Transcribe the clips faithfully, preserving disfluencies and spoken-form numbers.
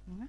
Nah.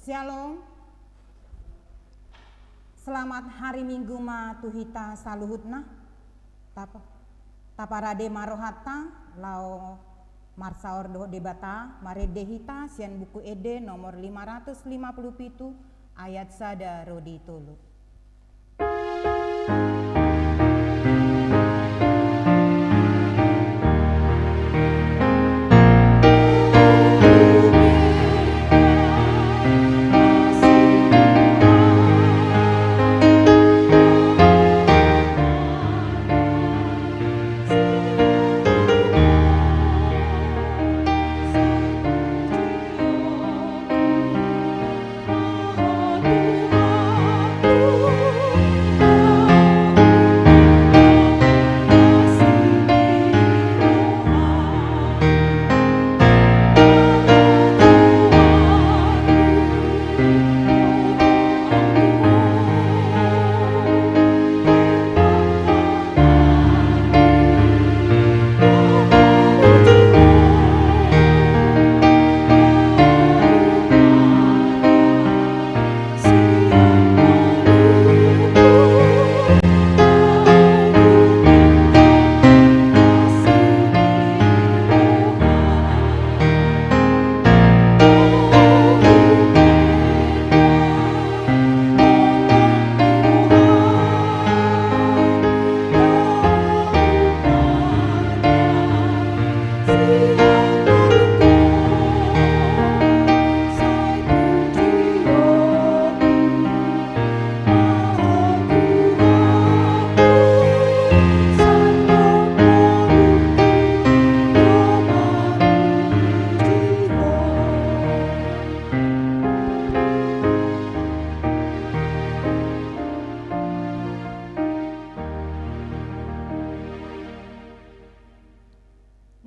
Syalom. Selamat hari Minggu ma tu hita saluhutna. Tap-, taparade ma rohanta laho marsaor dohot Debata, marende hita sian Buku Ende nomor lima ratus lima puluh pitu, ayat sada ro di tolu.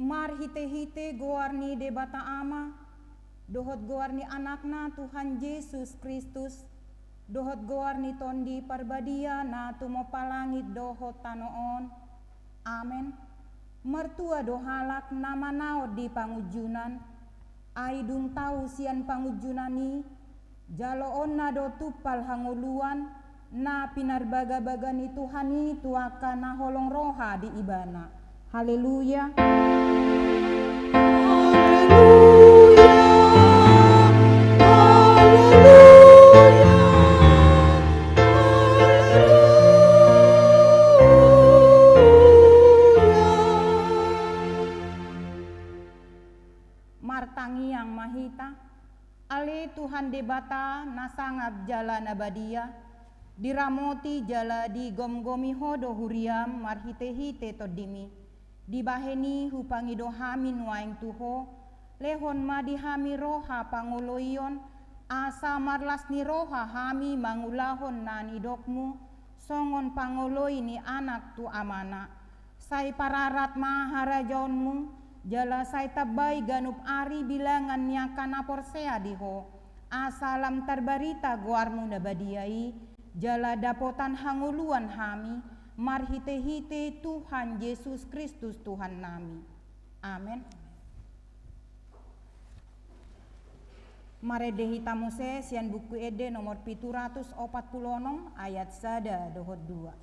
Marhitehite goar ni Debata Ama, dohot goar ni Anakna Tuhan Jesus Kristus, dohot goar ni Tondi Parbadia na tumompa langit dohot tano on. Amen. Martua do halak na manaon di pangunjunan, ai dung tau sian pangunjunan i, jaloonna do tumpal hangoluan na pinarbagabaga ni Tuhan i tu angka na holong roha di Ibana. Haleluya. Haleluya. Haleluya. Haleluya. Martangiang ma hita. Ale Tuhan Debata na sangap jala na badia, diramoti jala digomgomi Ho do huriaM marhitehite TondiMi. Dibahen i hupangido hami nuaeng tu Ho, lehon ma di hami roha pangoloion, asa marlas ni roha hami mangulahon na nidokMu, songon pangoloi ni anak tu amana. Sai pararat ma harajaonMu, jala sai tambai ganup ari bilangan ni angka na porsea di Ho, asa lam tarbarita goarMu na badia i, jala dapotan hangoluan hami, marhitehite Tuhan Jesus Kristus Tuhannami. Amen. Marende hita muse sian Buku Ende nomor pitu ratus opat pulu onom, ayat sada dohot dua.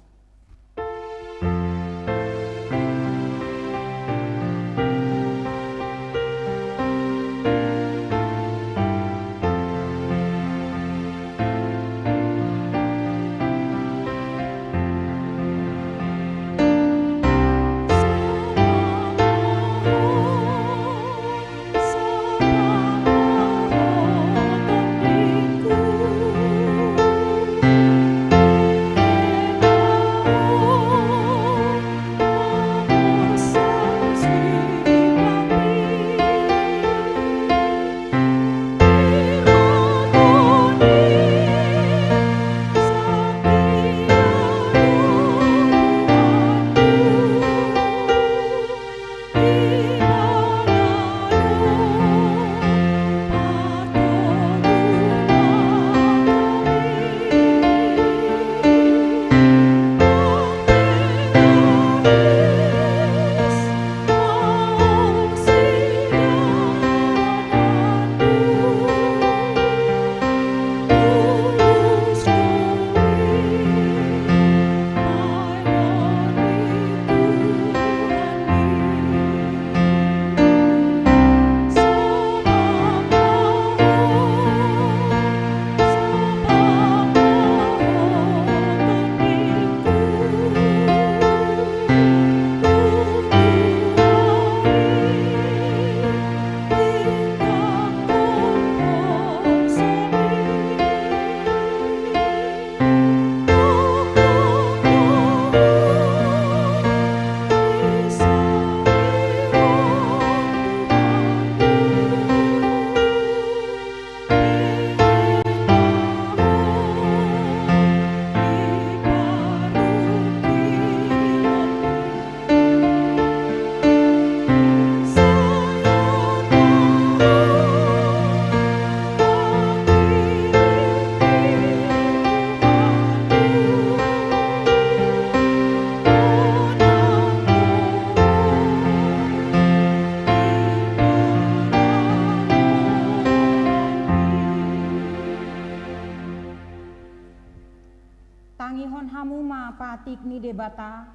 Tangihon hamu ma patik ni Debata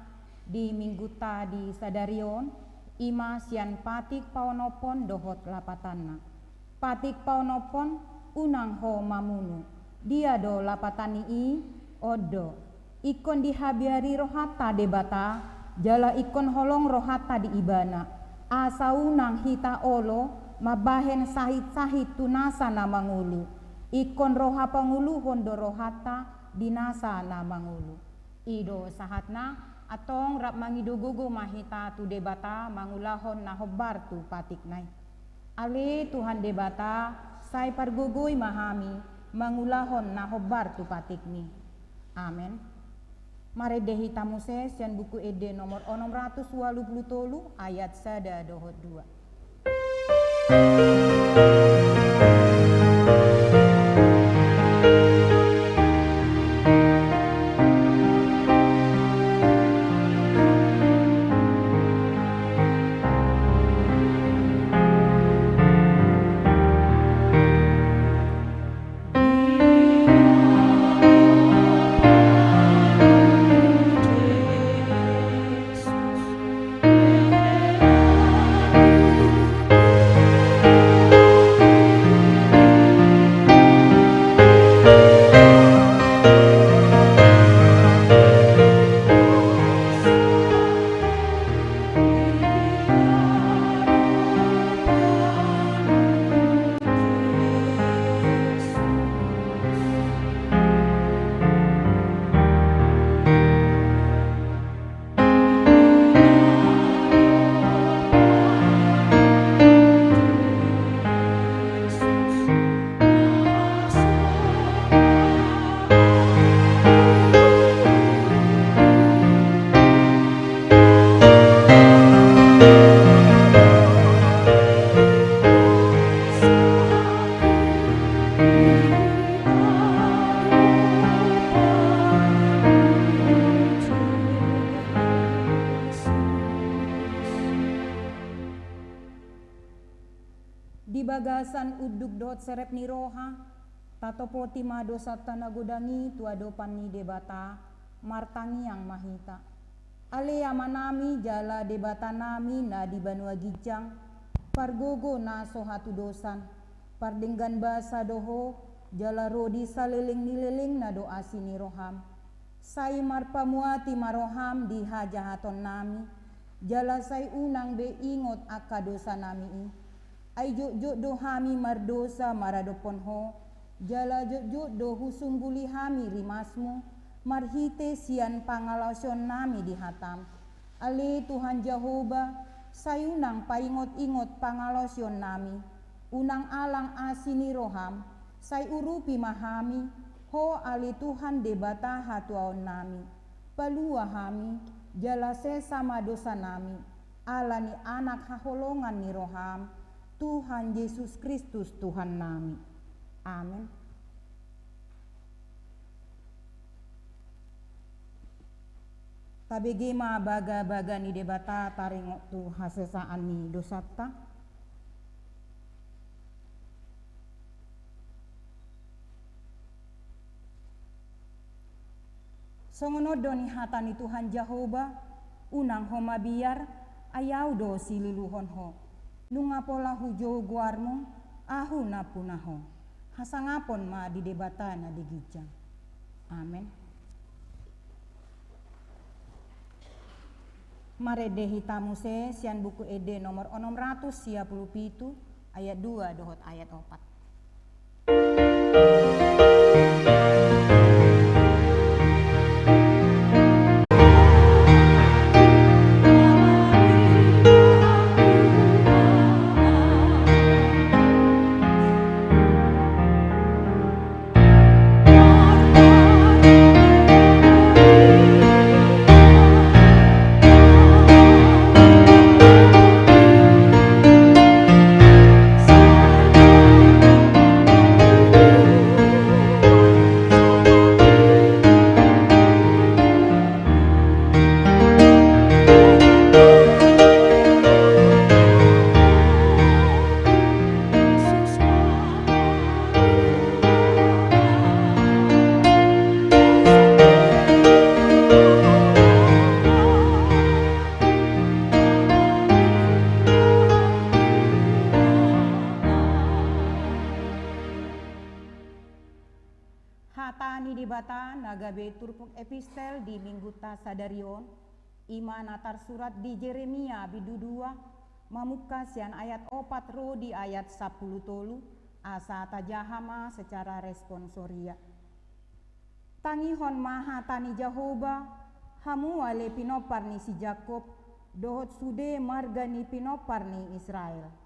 di minggunta di sadari on, i ma sian patik paonomhon dohot lapatanna. Patik paonomhon, unang ho mamunu. Dia do lapatan ni i? On do. Ingkon dihabiari rohanta Debata, jala ingkon holong rohanta di Ibana. Asa unang hita olo mambahen sahit-sahit tu nasa na mangolu. Ingkon ro hapangoluhon do rohanta di nasa na mangolu. I do sahatna, antong rap mangido gogo ma hita tu Debata mangulahon na hombar tu patikna i. Ale Tuhan Debata, sai pargogoi ma hami mangulahon na hombar tu patikmi. Amen. Marende hita muse sian Buku Ende nomor onom ratus ualu pulu tolu, ayat sada dohot dua. Di bagas San unduk dohot serep ni roha, tatopoti ma dosanta na godang i tu adopan ni Debata, martangiang ma hita. Ale Amanami jala Debatanami na di banua ginjang, pargogo na so hatudosan, pardenggan basa do Ho, jala ro di saleleng ni lelengna do asi ni roham. Sai marpamuati ma roham di hajahatonnami, jala sai unang be ingot angka dosanami i. Ai jotjot do hami mardosa maradophon Ho, jala jotjot do husungguli hami rimasmu, marhite sian pangalaosionnami di hatam. Ale Tuhan Jahowa, sai unang paingot-ingot pangalaosionnami, unang alang asi ni roham, sai urupi ma hami, Ho ale Tuhan Debata hatuaonnami. Palua hami, jala sesa ma dosanami, ala ni Anak haholongan ni roham, Tuhan Jesus Kristus Tuhannami. Amen. Tabege ma bagabaga ni Debata taringot tu hasesaan ni dosanta. Songon on do ni hata ni Tuhan Jahowa, unang ho mabiar, ai Ahu do siluluhon ho. Nunga pola hujou goarmu, Ahu nampuna ho. Hasangapon ma di Debata na di ginjang. Amen. Marende hita muse sian Buku Ende nomor onom ratus sia pulu pitu, ayat dua dohot ayat opat. Hata ni Debata na gabe turpuk epistel di minggunta sadari on, i ma na tarsurat di Jeremia bindu dua, mamungka sian ayat opat ro di ayat sampulu tolu, asa tajaha ma secara responsoria. Tangihon ma hata ni Jahowa, hamu ale pinompar ni si Jakkob, dohot sude marga ni pinompar ni Israel.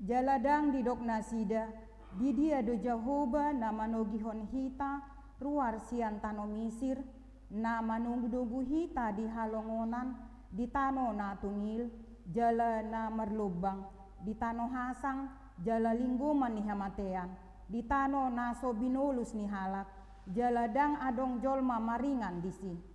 Jala ndang didok nasida, di dia do Jahowa na manogihon hita ruar sian tano Misir, na manunggu-nunggu hita di halongonan, di tano na tungil, jala na marlombang, di tano hasang, jala linggoman ni hamatean, di tano na so binolus ni halak, jala ndang adong jolma maringan disi.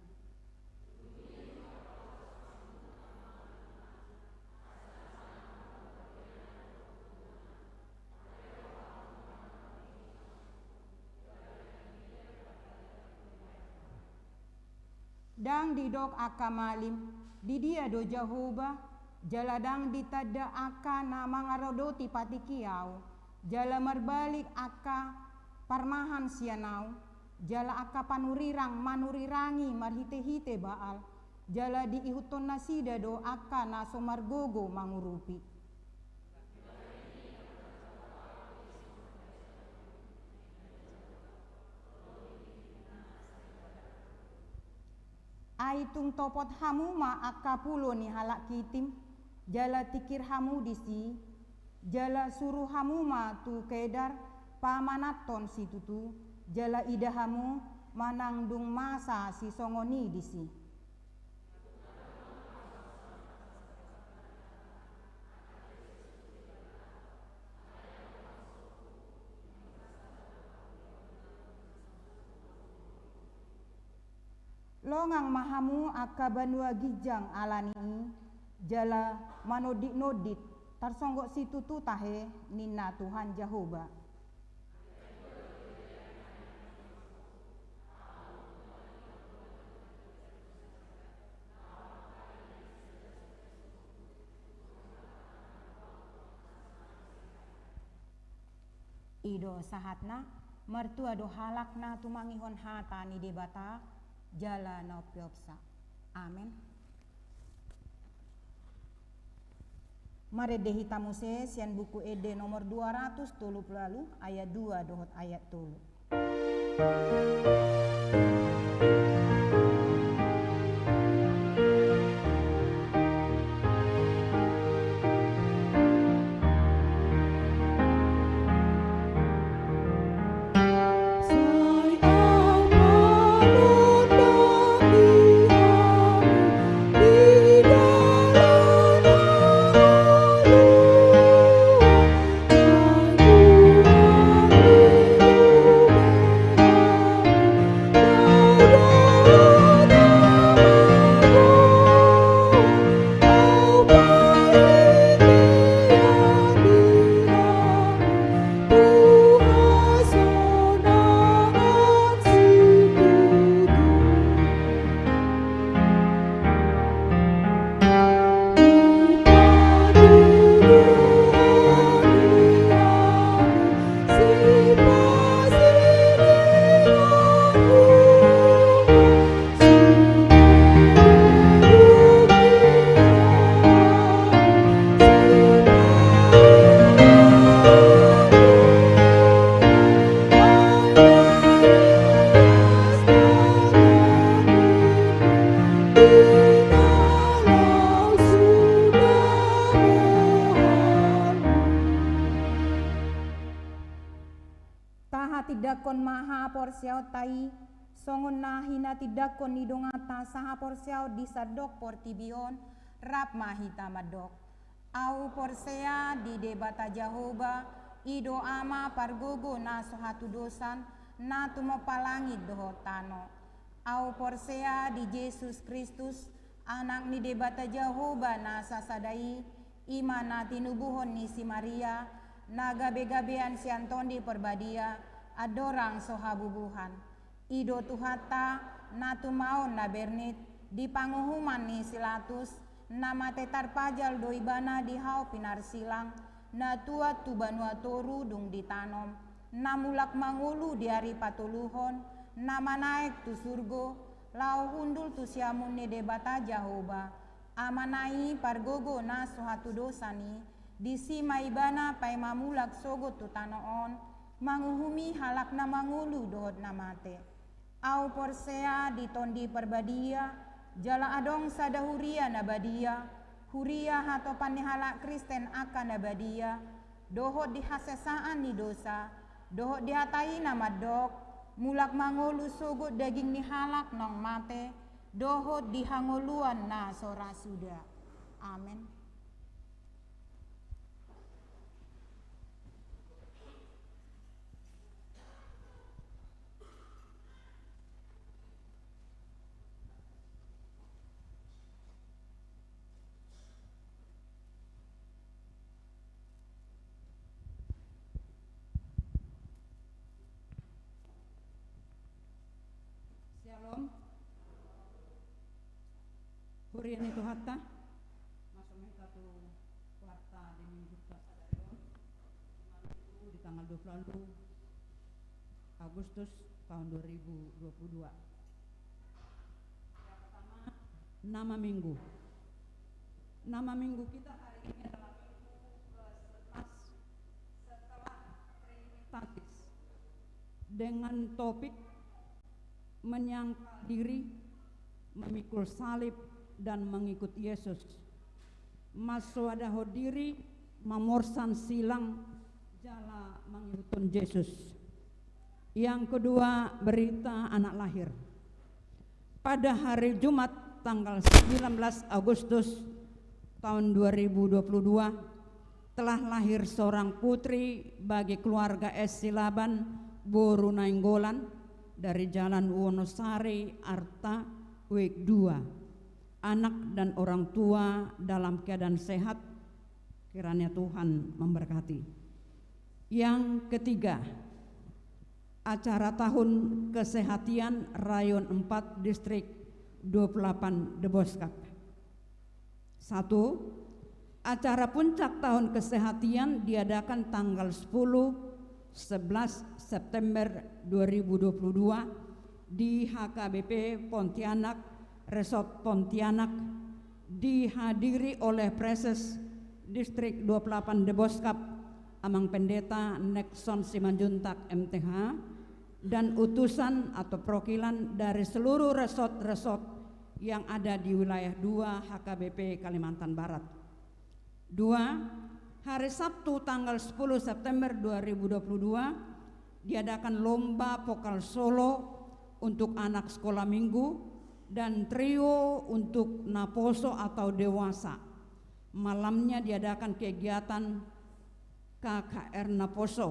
Ndang didok angka malim, di dia do Jahowa, jala ndang ditanda angka na mangaradoti patikki ahu, jala marbalik angka parmahan sian ahu, jala angka panurirang manurirangi marhite-hite Baal, jala diihuthon nasida do angka na so margogo mangurupi. Ai tung topot hamu ma angka pulo ni halak Kitim, jala tingkir hamu disi, jala suru hamu ma tu Kedar pamananhon situtu, jala ida hamu manang dung masa sisongon i disi. Longang ma hamu angka banua ginjang ala ni i, jala manonditnondit, tarsonggot situtu tahe, ninna Tuhan Jahowa. I do sahatna. Martua do halak na tumangihon hata ni Debata jala na umpeopsa. Amen. Marende hita muse sian Buku Ende nomor dua ratus tolu pulu ualu, ayat dua dohot ayat tolu. Tahatindangkon ma haporseaonta i, songon na hinatindangkon ni donganta sahaporseaon di sandok portibi on, rap ma hita mandok. Ahu porsea di Debata Jahowa, i do Ama pargogo na so hatudosan, na tumompa langit dohot tano. Ahu porsea di Jesus Kristus, Anak ni Debata Jahowa na sasada i, i ma na tinubuhon ni si Maria, na gabegabean sian Tondi Parbadia, andorang so habubuhan. I do Tuhanta, na tumaon na bernit, di panguhuman ni si Latus, na mate tarpajal do ibana di hau pinarsilang, na tuat tu banua toru dung ditanom, na mulak mangolu di ari patoluhon, na manaek tu surgo, laho hundul tu siamun ni Debata Jahowa, Amana i pargogo na so hatudosan i, disi ma ibana paima mulak sogot tu tano on, manguhumi halak na mangolu dohot na mate. Ahu porsea di Tondi Parbadia, jala adong sada huria na badia, huria hatopan ni halak Kristen angka na badia, dohot di hasesaan ni dosa, dohot di hata i na mandok, mulak mangolu sogot daging ni halak naung mate, dohot di hangoluan na so ra suda. Amen. Syalom. Huria ni Tuhanta. Masuk ma hita tu warta di Minggu sadari on. Minggu di tanggal dua puluh Agustus tahun dua ribu dua puluh dua. Yang pertama, nama minggu. Nama minggu kita hari ini adalah minggu ke sebelas setelah Trinitatis, dengan topik menyangkal diri, memikul salib, dan mengikut Yesus. Mansoadahon diri, mamorsan silang, jala mangihuthon Jesus. Yang kedua, berita anak lahir. Pada hari Jumat, tanggal sembilan belas Agustus tahun dua ribu dua puluh dua, telah lahir seorang putri bagi keluarga S. Silaban, boru Nainggolan, dari Jalan Wonosari, Arta, Week dua, anak dan orang tua dalam keadaan sehat, kiranya Tuhan memberkati. Yang ketiga, acara tahun kesehatan Rayon empat Distrik dua puluh delapan Deboskap. Satu, acara puncak tahun kesehatan diadakan tanggal sepuluh, sebelas September dua ribu dua puluh dua di H K B P Pontianak, Resort Pontianak, dihadiri oleh Praeses Distrik dua puluh delapan Deboskap, Amang Pendeta Nexon Simanjuntak M T H, dan utusan atau perwakilan dari seluruh resort-resort yang ada di wilayah dua H K B P Kalimantan Barat. Dua, hari Sabtu tanggal sepuluh September dua ribu dua puluh dua diadakan lomba vokal solo untuk anak sekolah minggu dan trio untuk naposo atau dewasa. Malamnya diadakan kegiatan K K R Naposo.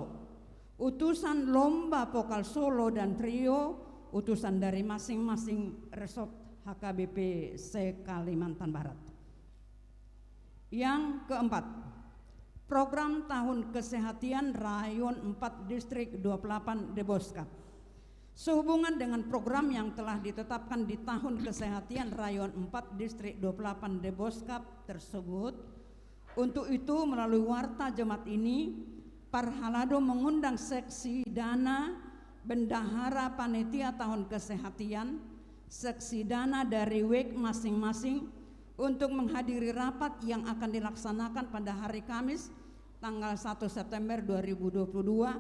Utusan lomba vokal solo dan trio, utusan dari masing-masing resort H K B P se-Kalimantan Barat. Yang keempat, program tahun kesehatan Rayon empat Distrik dua puluh delapan Deboskap. Sehubungan dengan program yang telah ditetapkan di tahun kesehatan Rayon empat Distrik dua puluh delapan Deboskap tersebut, untuk itu, melalui warta Jumat ini, Parhalado mengundang seksi dana, bendahara, panitia tahun kesehatan, seksi dana dari week masing-masing untuk menghadiri rapat yang akan dilaksanakan pada hari Kamis, tanggal satu September dua ribu dua puluh dua,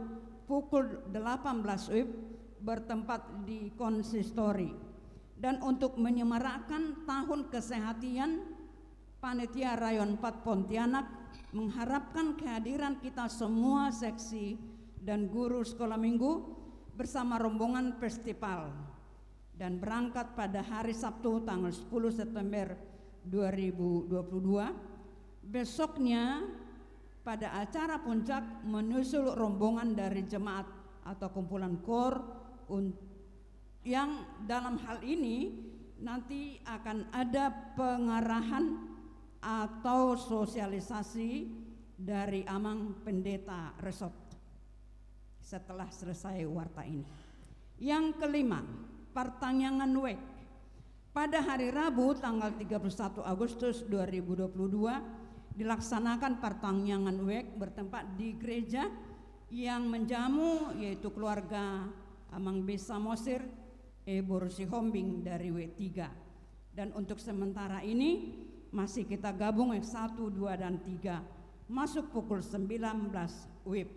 pukul delapan belas W I B, bertempat di konsistori. Dan untuk menyemarakkan tahun kesehatan, Panitia Rayon empat Pontianak mengharapkan kehadiran kita semua seksi dan guru sekolah minggu bersama rombongan festival dan berangkat pada hari Sabtu tanggal sepuluh September dua ribu dua puluh dua. Besoknya, pada acara puncak, menyusul rombongan dari jemaat atau kumpulan kor un-, yang dalam hal ini nanti akan ada pengarahan atau sosialisasi dari Amang Pendeta Resort setelah selesai warta ini. Yang kelima, partangiangan week. Pada hari Rabu, tanggal tiga puluh satu Agustus dua ribu dua puluh dua, dilaksanakan partangiangan week bertempat di gereja. Yang menjamu yaitu keluarga Amang B Samosir, E Boru Sihombing dari W tiga. Dan untuk sementara ini, masih kita gabung week satu, dua, dan tiga, masuk pukul sembilan belas W I B.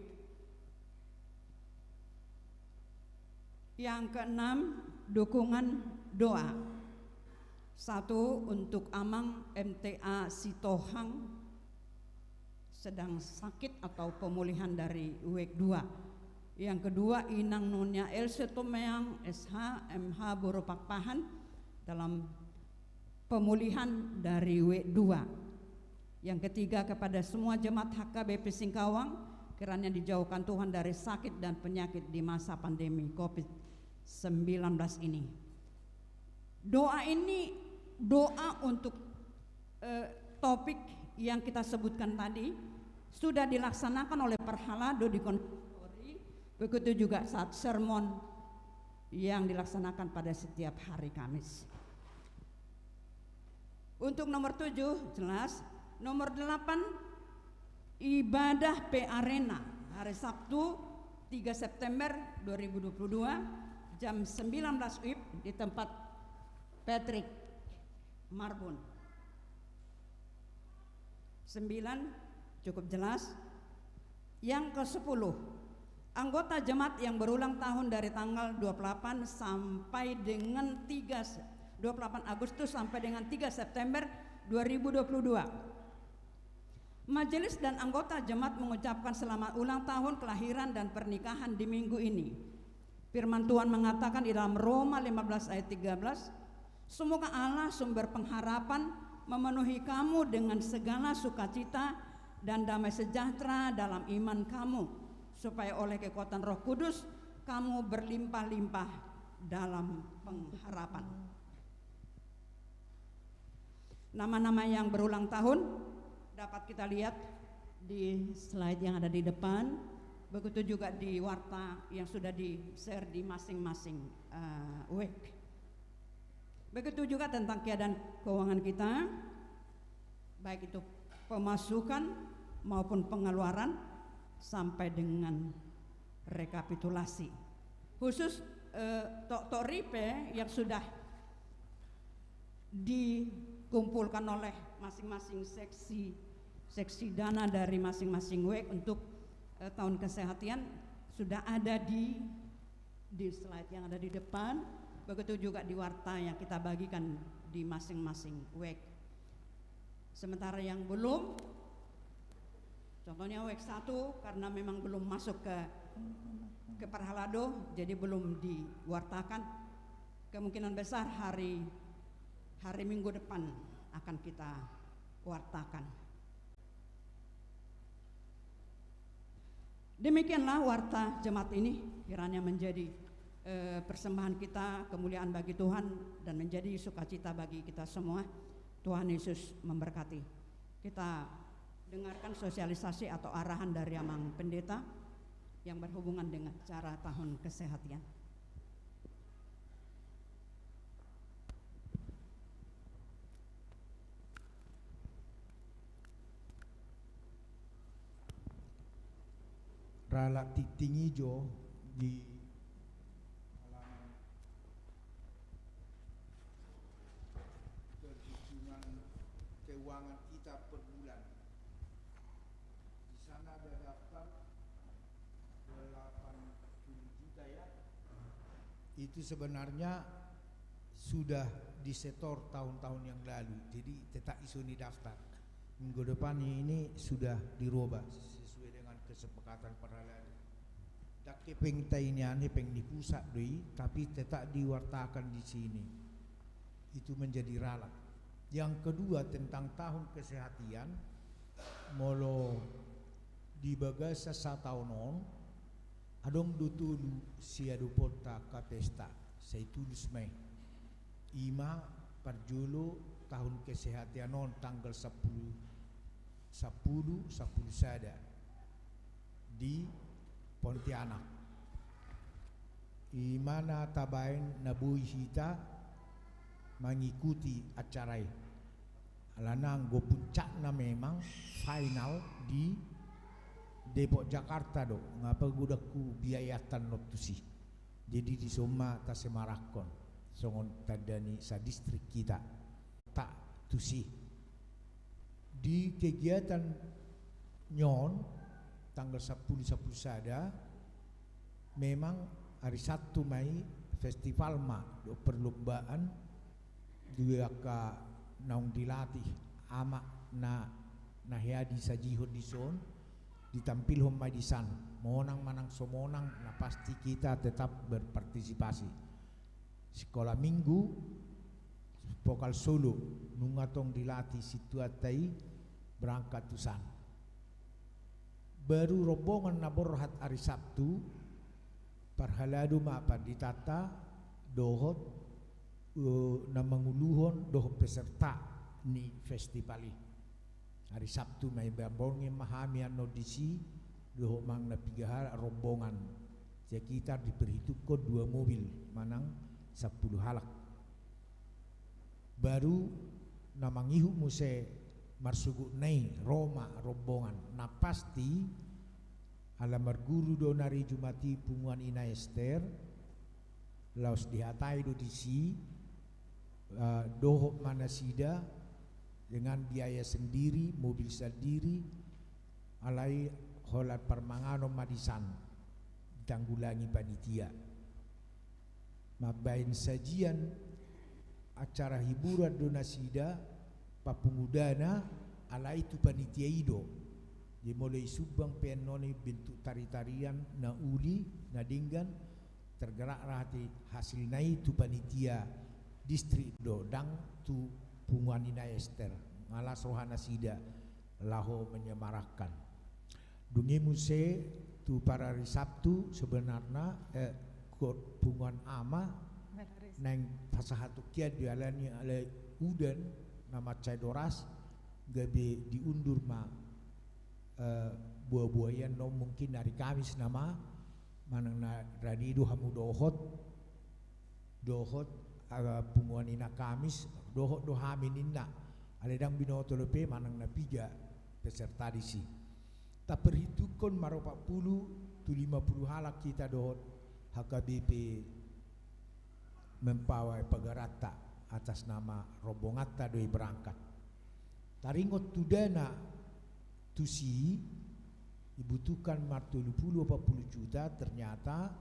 Yang keenam, dukungan doa. Satu, untuk Amang M T A Sitohang, sedang sakit atau pemulihan dari week dua. Yang kedua, Inang Nunia Else Tumeang, S H, M H, Boru Pakpahan, dalam pemulihan dari week dua. Yang ketiga, kepada semua jemaat H K B P Singkawang, kiranya dijauhkan Tuhan dari sakit dan penyakit di masa pandemi covid sembilan belas ini. Doa ini, doa untuk, eh, topik yang kita sebutkan tadi sudah dilaksanakan oleh Parhalado di konsistori, begitu juga saat sermon yang dilaksanakan pada setiap hari Kamis. Untuk nomor tujuh, jelas. Nomor delapan, ibadah P Arena, hari Sabtu, tiga September dua ribu dua puluh dua, jam sembilan belas W I B di tempat Patrick Marbun. Sembilan, cukup jelas. Yang kesepuluh, anggota jemaat yang berulang tahun dari tanggal dua puluh delapan sampai dengan tiga se-, dua puluh delapan Agustus sampai dengan tiga September dua ribu dua puluh dua. Majelis dan anggota jemaat mengucapkan selamat ulang tahun kelahiran dan pernikahan di minggu ini. Firman Tuhan mengatakan di dalam Roma lima belas ayat tiga belas, "Semoga Allah, sumber pengharapan, memenuhi kamu dengan segala sukacita dan damai sejahtera dalam iman kamu, supaya oleh kekuatan Roh Kudus kamu berlimpah-limpah dalam pengharapan." Nama-nama yang berulang tahun dapat kita lihat di slide yang ada di depan. Begitu juga di warta yang sudah di-share di masing-masing, eh, wijk. Begitu juga tentang keadaan keuangan kita, baik itu pemasukan maupun pengeluaran, sampai dengan rekapitulasi. Khusus, eh, tok-tok ripe yang sudah dikumpulkan oleh masing-masing seksi, seksi dana dari masing-masing wijk untuk, eh, tahun kesehatan sudah ada di, di slide yang ada di depan, begitu juga di warta yang kita bagikan di masing-masing wijk. Sementara yang belum, contohnya wijk satu, karena memang belum masuk ke, ke parhalado, jadi belum diwartakan. Kemungkinan besar hari, hari Minggu depan akan kita wartakan. Demikianlah warta jemaat ini, kiranya menjadi, eh, persembahan kita, kemuliaan bagi Tuhan, dan menjadi sukacita bagi kita semua. Tuhan Yesus memberkati. Kita dengarkan sosialisasi atau arahan dari Amang Pendeta yang berhubungan dengan acara tahun kesehatan. Ralat tingting i jo di halaman perhitungan keuangan kita per bulan. Di sana ada daftar delapan puluh juta, ya. Itu sebenarnya sudah disetor tahun-tahun yang lalu, jadi tetap iso ni daftar. Minggu depan ini sudah dirubah sesuai dengan kesepakatan parhalado. Dang hepeng ta inian, hepeng ni pusat do i, tapi tetap diwartakan di sini. Itu menjadi ralat. Yang kedua, tentang tahun kesehatan, molo di bagasan sataon on, adong do tolu siadoponta kapesta, sai tulus ma i. Ima parjolo tahun kesehatan on tanggal sampulu, sampulu, sampulu sada di Pontianak. Ima na tabaen na boi hita mangikuti acara i. Alana anggo puncakna memang final di Depok Jakarta do, nga pagodangku biayatan non tusi. Jadi dison ma tasemarakkon songon tanda ni sadistrik hita. Tak tusi. Di kegiatan on, tanggal sampulu, sampulu sada, memang hari Sabtu ma i festival ma do perlombaan, dua angka naung dilatih amak na, na hea disajihon dison, ditampilhon ma i disan. Monang manang so monang, na pasti kita tetap berpartisipasi. Sikola minggu, vokal solo, nunga tong dilatih sintuanta i, berangkat tu san. Baru rombongan na borhat ari Sabtu, parhalado ma panditanta dohot, eh, na manguluhon dohot peserta ni festival i. Ari Sabtu ma i, borngin ma hami annon disi, dohot manang na piga halak rombongan. Sekitar diperhitungkon dua mobil manang sampulu halak. Baru na mangihut muse marsogotna i, ro ma rombongan. Na pasti, ala marguru do na ri Jumat i punguan Ina Ester, laos dihatai do disi, eh, dohot ma nasida dengan biaya sendiri, mobil sandiri, alai holan parmanganon ma disan ditanggulangi panitia. Mambaen sajian acara hiburan do nasida, papungu dana, alai tu panitia i do. Jadi molo i sumbang pe annon i bentuk tari-tarian na uli, na denggan, tergerak rati hasilna i tu panitia distrik do, dang tu punguan Ina Ester. Nga las roha nasida laho menyemarakkan. Dung i muse tu parari Sabtu sebenarna, eh, ko-, punguan ama naeng pasahaton hian do, alani alai udan, na mansai doras, gabe diundur ma, eh, boa-boa i annon mungkin ari Kamis nama, manang na rade do hamu dohot, dohot, eh, punguan i na Kamis, dohot do hami ninna. Alai ndang binoto dope manang na piga peserta disi. Taparhitungkon maropat pulu tu lima pulu halak hita dohot H K B P Mempawai pagaranta atas nama rombonganta do i berangkat. Taringot tu dana tusi, dibutuhkan martolu pulu opat pulu juta, ternyata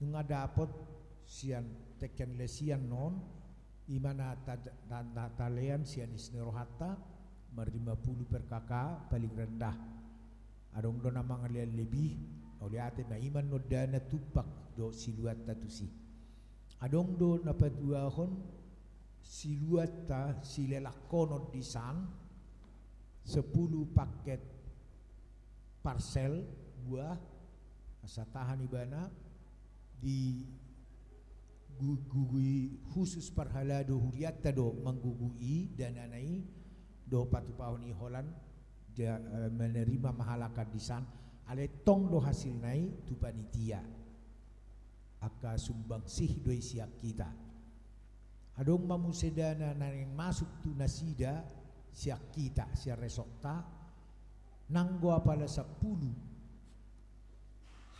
nunga dapot sian teken lesian non, ima na ta-, ta-, na talean sian isi ni rohanta, marlima pulu per K K paling rendah. Adong do na mangalean lebih, mauliate ma, ima non dana tumpak do siluanta tusi. Adong do na paduahon siluanta silelangkonon di san, sepuluh paket parsel buah, asa tahan ibana di gu-, gugui khusus parhalado hurianta do manggugui danana i do patupahon i holan dia, eh, menerima mahalakan di san, alai tong do hasilna i tu panitia. Angka sumbangsih do i sian hita. Adong ma muse dana na naeng masuk tu nasida sian hita, sian resortta, nanggo apala sampulu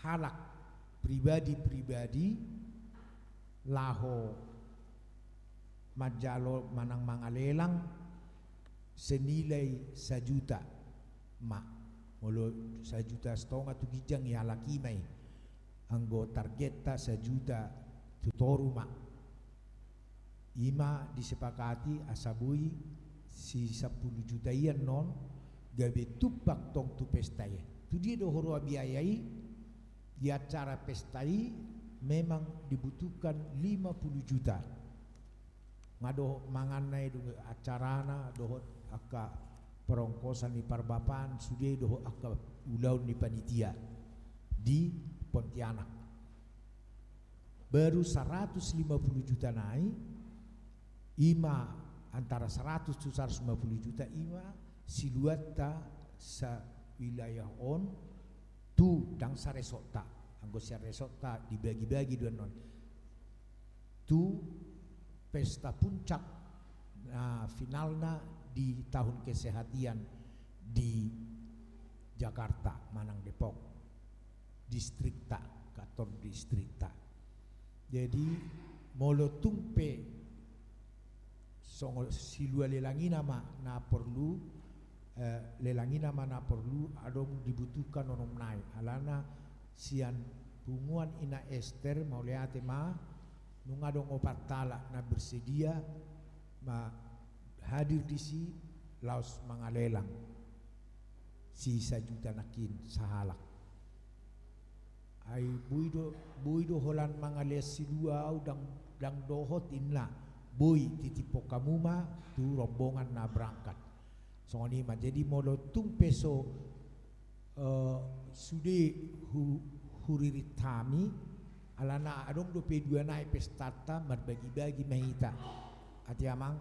halak pribadi-pribadi laho manjalo manang mangalelang senilai sajuta ma. Molo sajuta satonga tu ginjang i halak i ma i. Anggo targetta sajuta tu toru ma. Ima disepakati asa boi si sampulu juta i annon gabe tumpak tong tu pesta i. Tu dia do huroa biaya i? Di acara pesta i memang dibutuhkan lima pulu juta. Nga dohot manganna i, dung acarana, dohot angka perongkosan ni parbapaan, sude dohot angka ulaon ni panitia di Pontianak. Baru saratus lima pulu juta nai, ima antara saratus tu saratus lima pulu juta, ima siluanta sawilayah on tu, ndang saresortta, anggo sian resortta dibagi-bagi do annon. Tu pesta puncak, na finalna di tahun kesehatian di Jakarta manang Depok, distrikta, kantor distrikta. Jadi molo tung pe songon silua lelang i nama na porlu, eh, lelang i nama na porlu, adong dibutuhkan onom nai. Alana sian punguan Ina Ester, mauliate ma, nunga adong opat halak na bersedia ma hadir disi laos mangalelang si sajuta nangkin sahalak. Ai boi do, boi do holan mangalean silua au, ndang, ndang dohot inna. Boi titiphon hamu ma tu rombongan na berangkat. Songon i ma, jadi molo tung pe so, eh, sude hu-, huririt hami, alana adong dope dua nai pestanta, marbagi-bagi ma hita. Ate amang,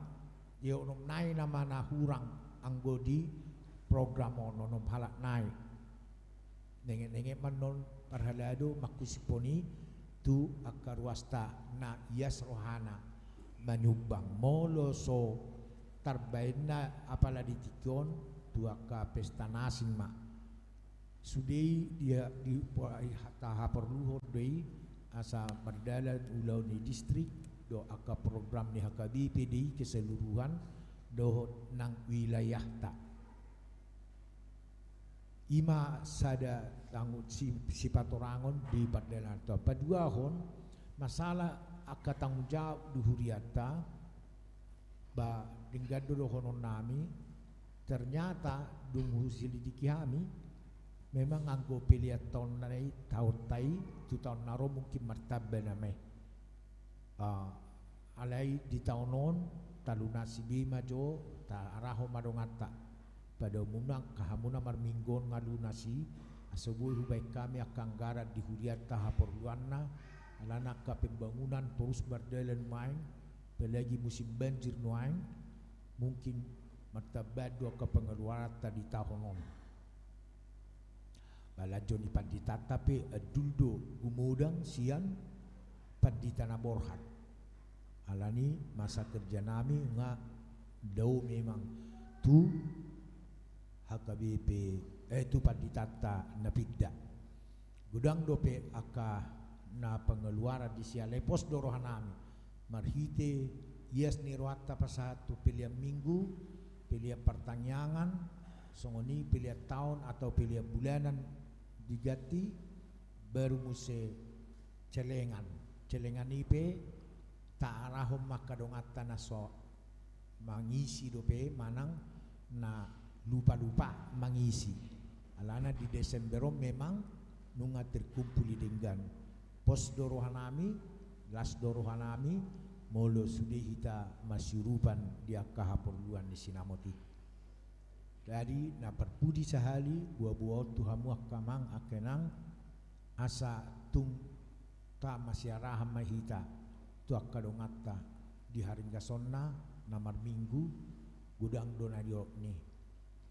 ia onom nai nama na hurang anggo di program on, onom halak nai. Nenget-nenget ma annon parhalado mangkusiphon i tu angka ruasta na ias rohana manyumbang. Molo so tarbaenna apala di tingki on tu angka pesta na asing ma. Sude i dia di, di, tahaporluhon do i asa mardalan ulaon ni distrik dohot angka program ni H K B P do i keseluruhan dohot nang wilayahta. Ima sada tanggung si-, sipatorangon di pardalanan. Paduahon, masalah angka tanggung jawab di hurianta, ba denggan do dohonon nami, ternyata dung huselidiki hami, memang anggo pelean taon nai, taonta i, tu taon na ro mungkin martamba nama i. Ah, alai di taon on talunasi be ma jo, taarahon ma donganta. Pada umumna angka hamuna marminggu on nga lunas i, asa boi hubaen hami angka anggaran di hurianta haporluanna, alana angka pembangunan torus mardalan nuaeng, apalagi musim banjir nuaeng, mungkin martamba do angka pengeluaranta di taon on. Balanjo ni panditanta pe andul do gumodang sian pandita na borhat. Alani masa kerja nami nga dao memang tu H K B P, eh, tu panditanta na pinda. Godang dope angka na pengeluaran di sian, alai pos do roha nami marhite ias ni rohanta pasahat tu pelean minggu, pelean partangiangan, songon i pelean taon atau pelean bulanan diganti, baru muse celengan. Celengan i pe taarahon ma angka donganta na so mangisi dope manang na lupa-lupa mangisi. Alana di Desember on memang nunga terkumpul i denggan. Pos do roha nami, las do roha nami, molo sude hita masiurupan di angka haporluan ni sinamot i. Jadi, na parpudi sahali, boa-boa on tu hamu angka amang, angka inang, asa tung tamasiarahan ma hita tu angka donganta di haringgasonna na marminggu, godang do na nidokna.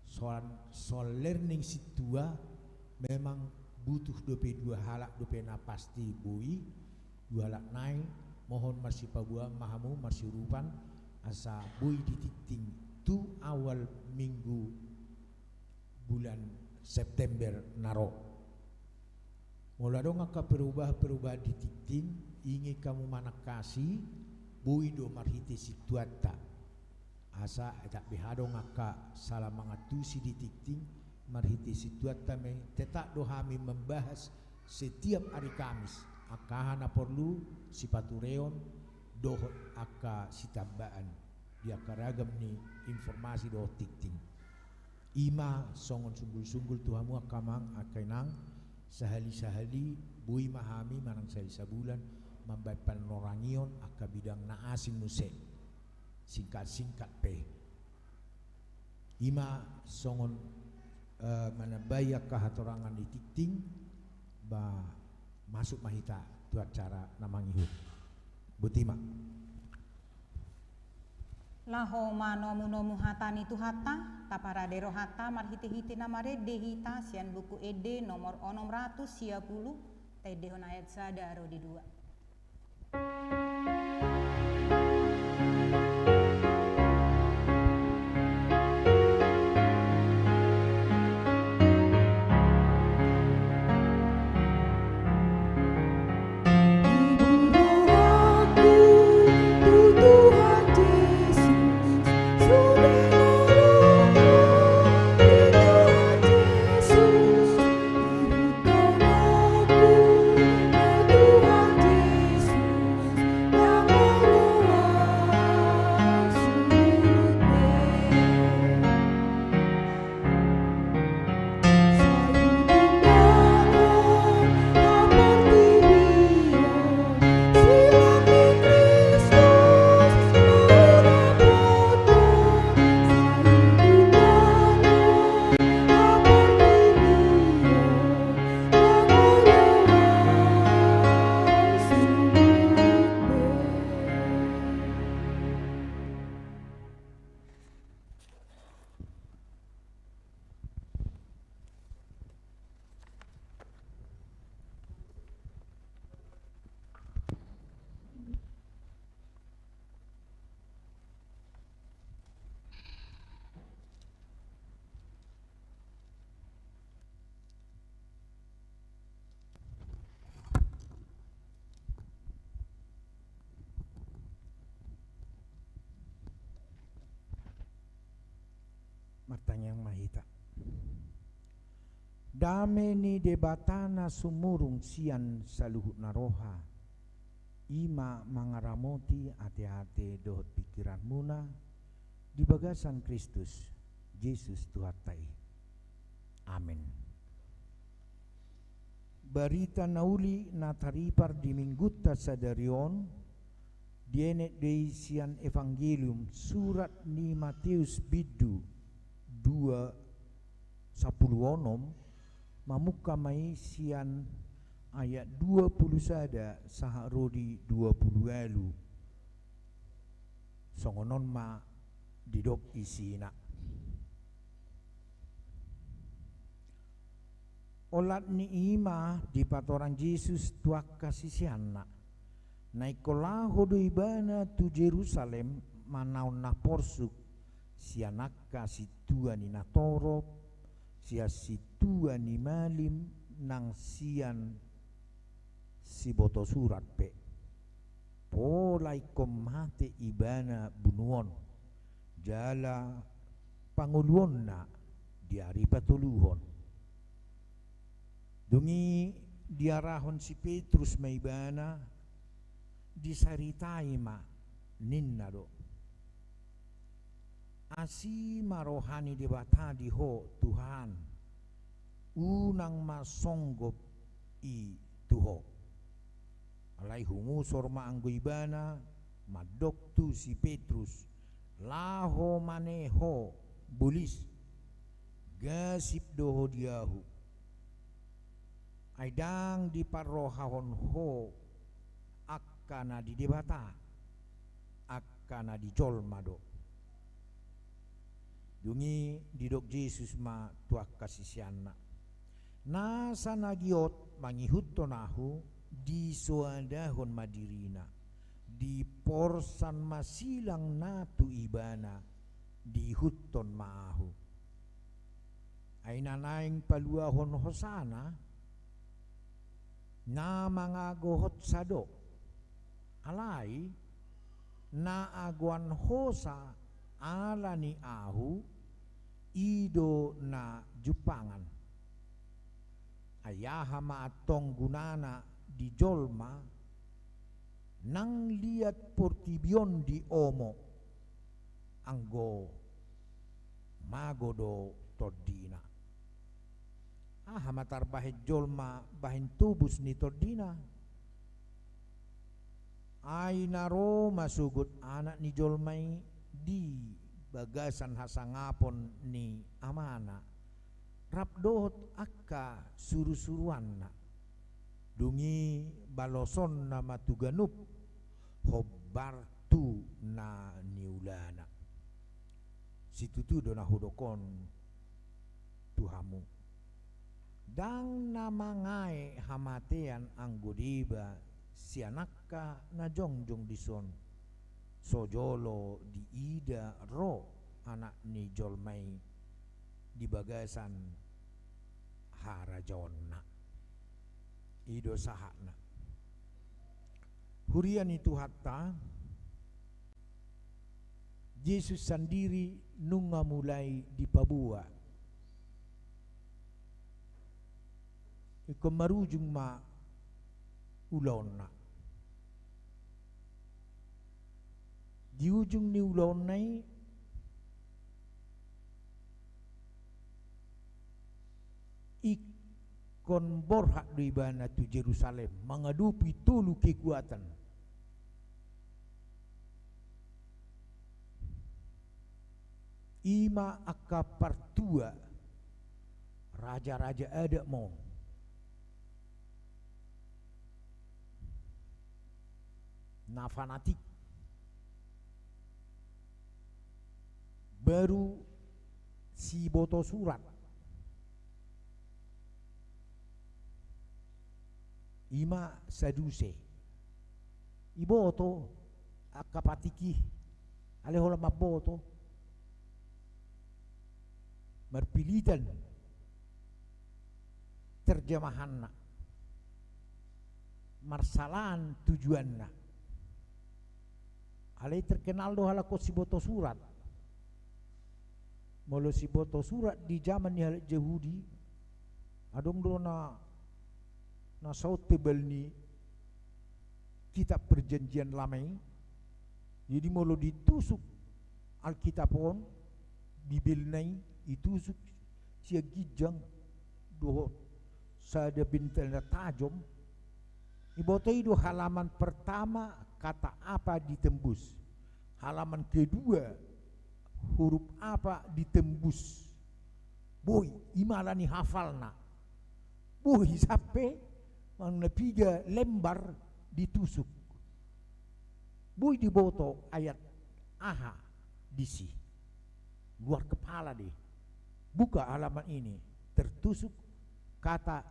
Soal, soal learning sintua memang butuh dope dua halak dope na pasti boi, dua halak nai, mohon marsipaboaan ma hamu marsiurupan asa boi ditingting tu awal minggu bulan September na ro. Molo adong angka perubahan-perubahan di tingting, ingin hamu manangkasi, boi do marhite sintuanta. Asa etak beha adong angka salah mangantusi di tingting, marhite sintuanta ma i tetap do hami membahas setiap hari Kamis angka aha na porlu sipatureon dohot angka sitambaan di angka ragam ni informasi dohot tingting. I ma songon sunggul-sunggul tu hamu angka amang, angka inang, sahali-sahali boi ma hami manang sahali sabulan mambaen panorangion angka bidang na asing muse. Singkat-singkat pe. I ma songon, eh, manambai angka hatorangan di tingting, ba masuk ma hita tu acara na mangihut. Boti ma. Laho manomu-nomu hata ni Tuhanta, taparade rohanta marhite-hite na marende hita sian Buku Ende nomor onom ratus sia pulu, taendehon ayat sada ro di dua. Martangiang ma hita. Dame ni Debata na sumurung sian saluhutna roha, i ma mangaramoti ate-ate dohot pingkiranmuna di bagasan Kristus Jesus Tuhanta i. Amen. Barita na uli na taripar di Minggunta sadari on, dienet do i sian Evangelium surat ni Mateus bindu dua, sampulu onom, mamungka ma i sian ayat dua pulu sada sahat ro di dua pulu ualu. Songon on ma Didok isina. Olat ni i ma dipatorang Jesus tu angka siseanna. Na ingkon laho do ibana tu Jerusalem manaon na porsuk, sian angka sintua ni natorop, sian sintua ni malim, nang sian siboto surat pe. Pola ingkon mate ibana bunuon, jala pangoluonna di ari patoluhon. Dung i diarahon si Petrus ma ibana, disaritai ma, ninna do: Asi ma roha ni Debata di ho, Tuhan, unang ma songgop i tu ho. Alai humosor ma anggo ibana, mandok tu si Petrus: Laho ma ne ho, bolis, gasip do ho di ahu. Ai ndang diparrohahon ho angka na di Debata, angka na di jolma do. Dung i didok Jesus ma tu angka siseanna: Nasa na giot mangihuthon ahu, disoadahon ma dirina, diporsan ma silangna tu ibana, diihuthon ma ahu. Ai na naeng paluahon hosana, na mangagohonsa do. Alai na agoan hosa ala ni ahu, i do na jumpangan. Ai aha ma antong gunana di jolma, nang liat portibi on diomo, anggo mago do tondina? Aha ma tarbahen jolma bahen tobus ni tondina? Ai na ro ma sogot Anak ni jolma i di bagasan hasangapon ni Amana, rap dohot angka surusuruanna. Dung i balosonna ma tu ganup, hombar tu na niulana. Situtu do na hudok on tu hamu: Ndang na mangae hamatean anggo deba sian angka na jongjong dison, so jolo diida ro Anak ni jolma i di bagasan harajaonna. I do sahatna. Huria ni Tuhanta, Jesus sandiri nunga mulai dipaboa. Ingkon marujung ma ulaonna. Di ujung ni ulaonna i, ingkon borhat do ibana tu Jerusalem mangadopi tolu kekuatan. I ma angka partua, raja-raja adat ma on, na fanatik, baru siboto surat, i ma Saduse. Iboto angka patik i, alai holan mamboto, marpilitan terjemahanna, marsalaan tujuanna. Alai terkenal do halak on siboto surat. Molo siboto surat di jaman ni halak Jahudi, adong do na, na saut tebal ni kitab Perjanjian Lama i. Jadi molo ditusuk Alkitab on, Bibelna i, ditusuk sian ginjang dohot sada benda na tajom, iboto i do halaman pertama kata apa ditembus, halaman kedua huruf apa ditembus. Boi, i ma ala ni hafalna. Boi sampe manang na piga lembar ditusuk. Boi diboto ayat aha disi. luar kepala deh. Buka halaman ini, tertusuk kata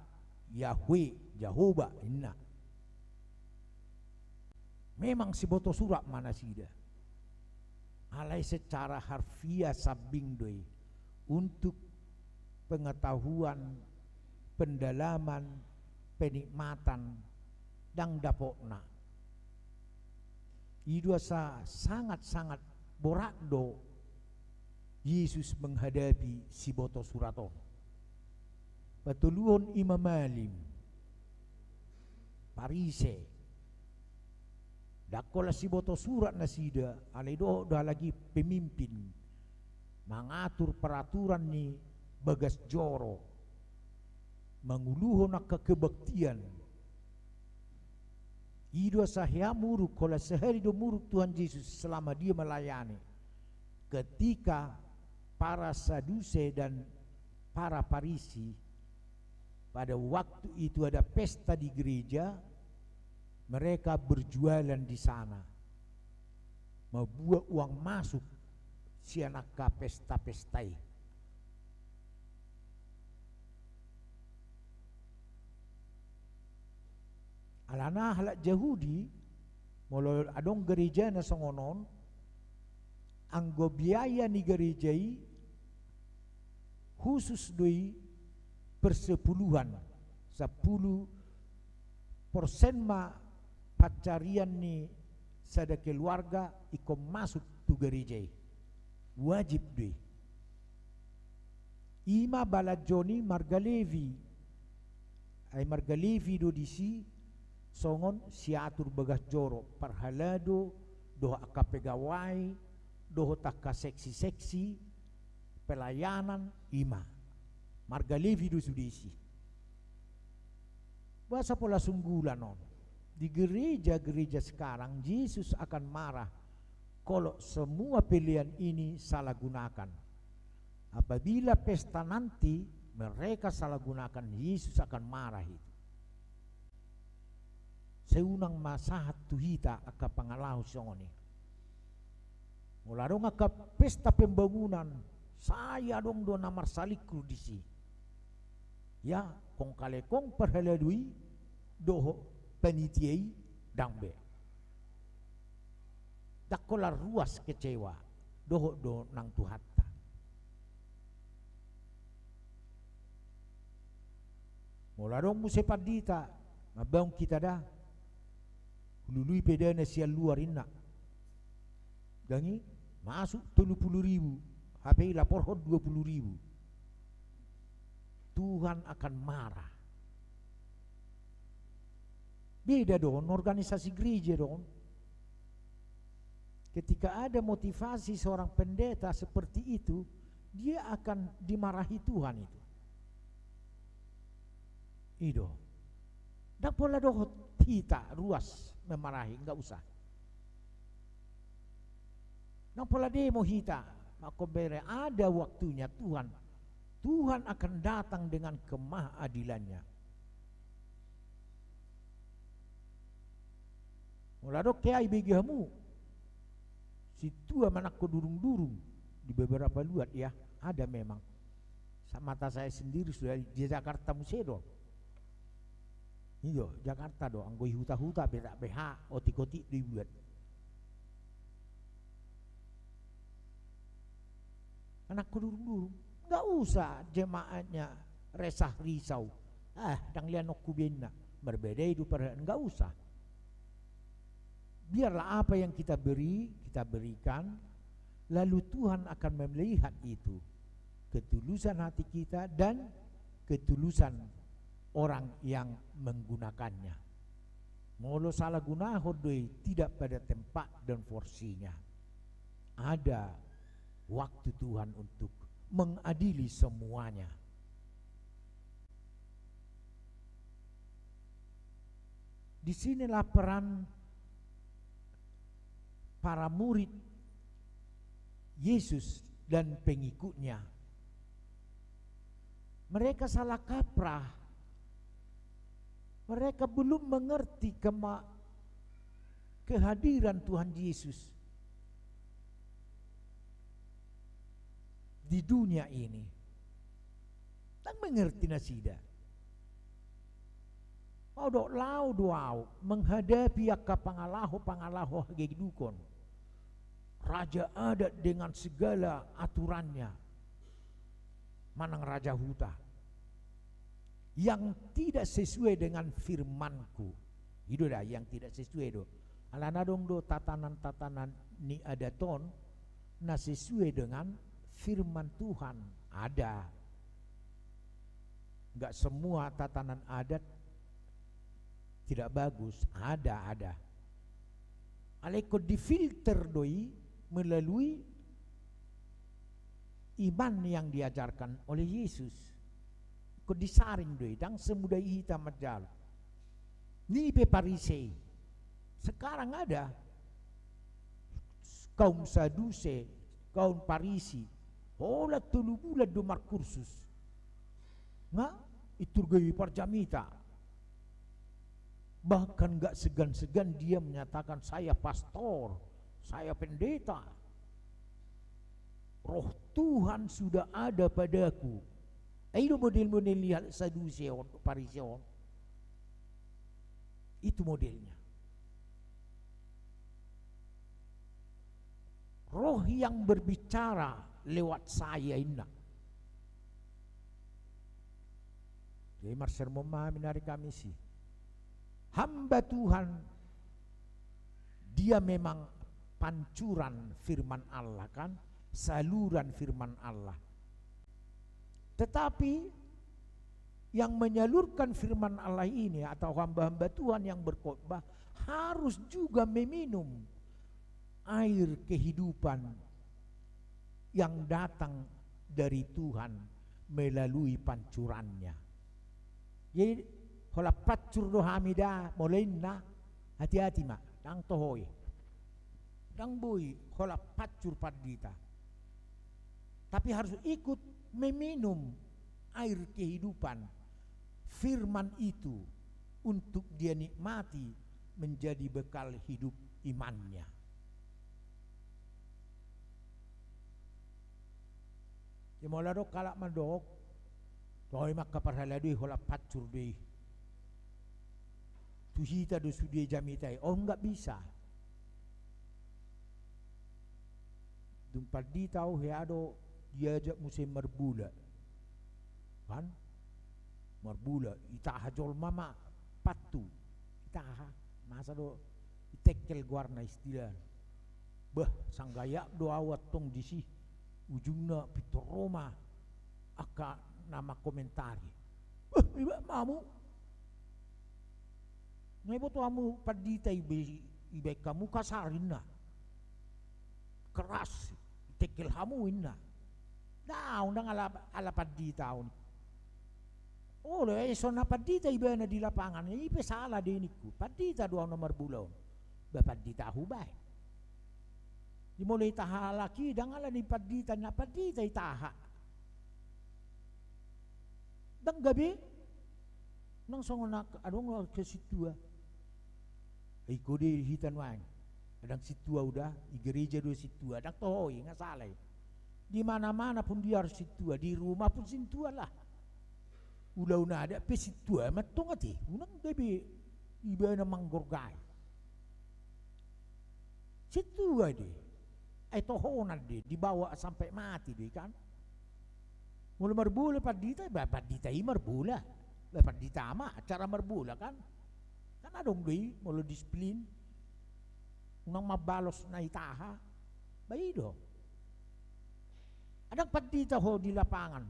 Yahweh, Jahowa, inna. Memang siboto surat ma nasida. Alai secara harfiah sambing do i, untuk pengetahuan, pendalaman, penikmatan, ndang dapotna. I do asa sangat-sangat borat do Jesus menghadapi siboto surat on. Patoluhon imam alim, Parise. Ndang holan siboto surat nasida, alai dohot do halak i pemimpin, mangatur peraturan ni bagas joro, manguluhon angka kebaktian. I do asa hea muruk, holan sahali do muruk Tuhan Jesus selama dia melayani. Ketika para Saduse dan para Parisi, pada waktu itu ada pesta di gereja, mereka berjualan di sana, mambuat uang masuk sian angka pesta-pesta i. Alana halak Jahudi, molo adong gerejana songon on, anggo biaya ni gereja i, khusus do i persepuluhan, sampulu persen ma pancarian ni sada keluarga ingkon masuk tu gereja i. Wajib do i. I ma balanjo ni marga Levi. Ai marga Levi do disi songon siatur bagas joro, parhalado, dohot angka pegawai, dohot angka seksi-seksi, pelayanan, i ma. Marga Levi do sude disi. Boasa pola sunggulan on? Di gereja-gereja sekarang, Jesus akan marah kalau semua pelean ini salah gunakan. Apabila pesta nanti mereka salah gunakan, Jesus akan marah itu. Sai unang ma sahat tu hita angka pangalaho songon i. Molo adong angka pesta pembangunan, sai adong do na marsalingkur disi. Ya, kongkalekong parhalado i dohot panitia i, ndang be. Ndang holan ruas, kecewa, dohot do nang Tuhanta. Molo adong muse pandita, mambangun hita da, hulului pe dana sian luar, inna. Ndang i, masuk tolu pulu ribu, hape i laporhon dua pulu ribu. Tuhan akan marah. Beda do on, organisasi gereja do on. Ketika ada motivasi seorang pendeta seperti itu, dia akan dimarahi Tuhan itu. I do. Ndang pola dohot hita ruas memarahi, nggak usah. Ndang pola demo hita, maka bere, ada waktunya Tuhan. Tuhan akan datang dengan kemahadilannya. Molo adong hea ibege hamu, sintua manangko durung-durung di beberapa luat, ya, ada memang. Sa-, mata saya sendiri sudah di Jakarta muse do. I do, Jakarta do, anggo i huta-huta, berak beha, otik-otik do ibuat. Manangko durung-durung. Nggak usah jemaatnya resah risau. Ah, ndang leanonku be, inna. Marbeda i do parhalado, nggak usah. Biarlah apa yang kita beri, kita berikan, lalu Tuhan akan melihat itu, ketulusan hati kita dan ketulusan orang yang menggunakannya. Molo salah gunahon do i, tidak pada tempat dan porsinya. Ada waktu Tuhan untuk mengadili semuanya. Di sinilah peran para murid Yesus dan pengikutnya. Mereka salah kaprah. Mereka belum mengerti kema-, kehadiran Tuhan Yesus. di dunia ini. Ndang mengerti nasida. Au do, laho do au menghadapi angka pangalaho-pangalaho hagedukon. Raja adat dengan segala aturannya. Manang raja huta. Yang tidak sesuai dengan firman-Ku. I do da, yang tidak sesuai do. Alana adong do tatanan-tatanan ni adat on na sesuai dengan firman Tuhan. Ada. Nggak semua tatanan adat tidak bagus. Ada, ada. Alai ingkon difilter do i melalui iman yang diajarkan oleh Yesus. Ingkon disaring do i, ndang semudah i hita manjalo. Ni pe Parisei. Sekarang ada kaum Sadusi, kaum Parisi. Holan tolu bulan do markursus. Nga, intor gabe parjamita. Bahkan nggak segan-segan dia menyatakan, "Saya pastor, saya pendeta. Roh Tuhan sudah ada padaku." Eh, i do model-model ni Sadusi on, Parisi on. Itu modelnya. Roh yang berbicara lewat saya, inna. Jadi marsermon ma hami na ari Kamis i. Hamba Tuhan, dia memang pancuran firman Allah, kan? Saluran firman Allah. Tetapi yang menyalurkan firman Allah ini atau hamba-hamba Tuhan yang berkhotbah harus juga meminum air kehidupan yang datang dari Tuhan melalui pancurannya. Jadi, holan pancur do hami da, molo inna, hati-hati ma, ndang toho i. Ndang boi holan pancur pandita. Tapi harus ikut meminum air kehidupan, firman itu, untuk dia nikmati menjadi bekal hidup imannya. Jadi molo adong halak mandok, "Toe ma, angka parhalado i holan pancur do i. Tu hita do sude jamita i." Oh, nggak bisa. Dung pandita au, hea do diajak muse marbola. Kan? Marbola, itaha jolma ma pantu. Itaha, masa do, itengkel goarna istilahna. Bah, sanggayak do au antong disi. Ujungna pintor ro ma angka na mangkomentari. "Bah, iba ma hamu. Nga iboto hamu pandita iba, iba hamu kasar," inna. "Keras, itengkel hamu," inna. "Ndang, ndang ala, ala pandita au." Olo, eh, so na pandita ibana di lapangan, i pe sala do i ningku. Pandita do au na marbola on. Ba pandita hubaen. Di molo itaha halak i, ndang ala ni pandita, na pandita itaha. Ndang gabe. Nang songon angka, adong angka sintua. Ingkon do hita nuaeng. Ndang sintua uda, i gereja do sintua, ndang toho i, nga sala i. Di mana-mana pun dia harus sintua, di rumah pun sintua lah. Ulaon adat pe sintua ma antong ate, unang gabe ibana manggorgai. Sintua do i. Ai tohonan do i, dibawa sampai mati do i kan. Molo marbola pandita, ba pandita i marbola. Ba pandita ma acara marbola kan. Kan adong do i, molo disiplin. Unang mambalos na itaha. Ba i do. Ndang pandita ho di lapangan.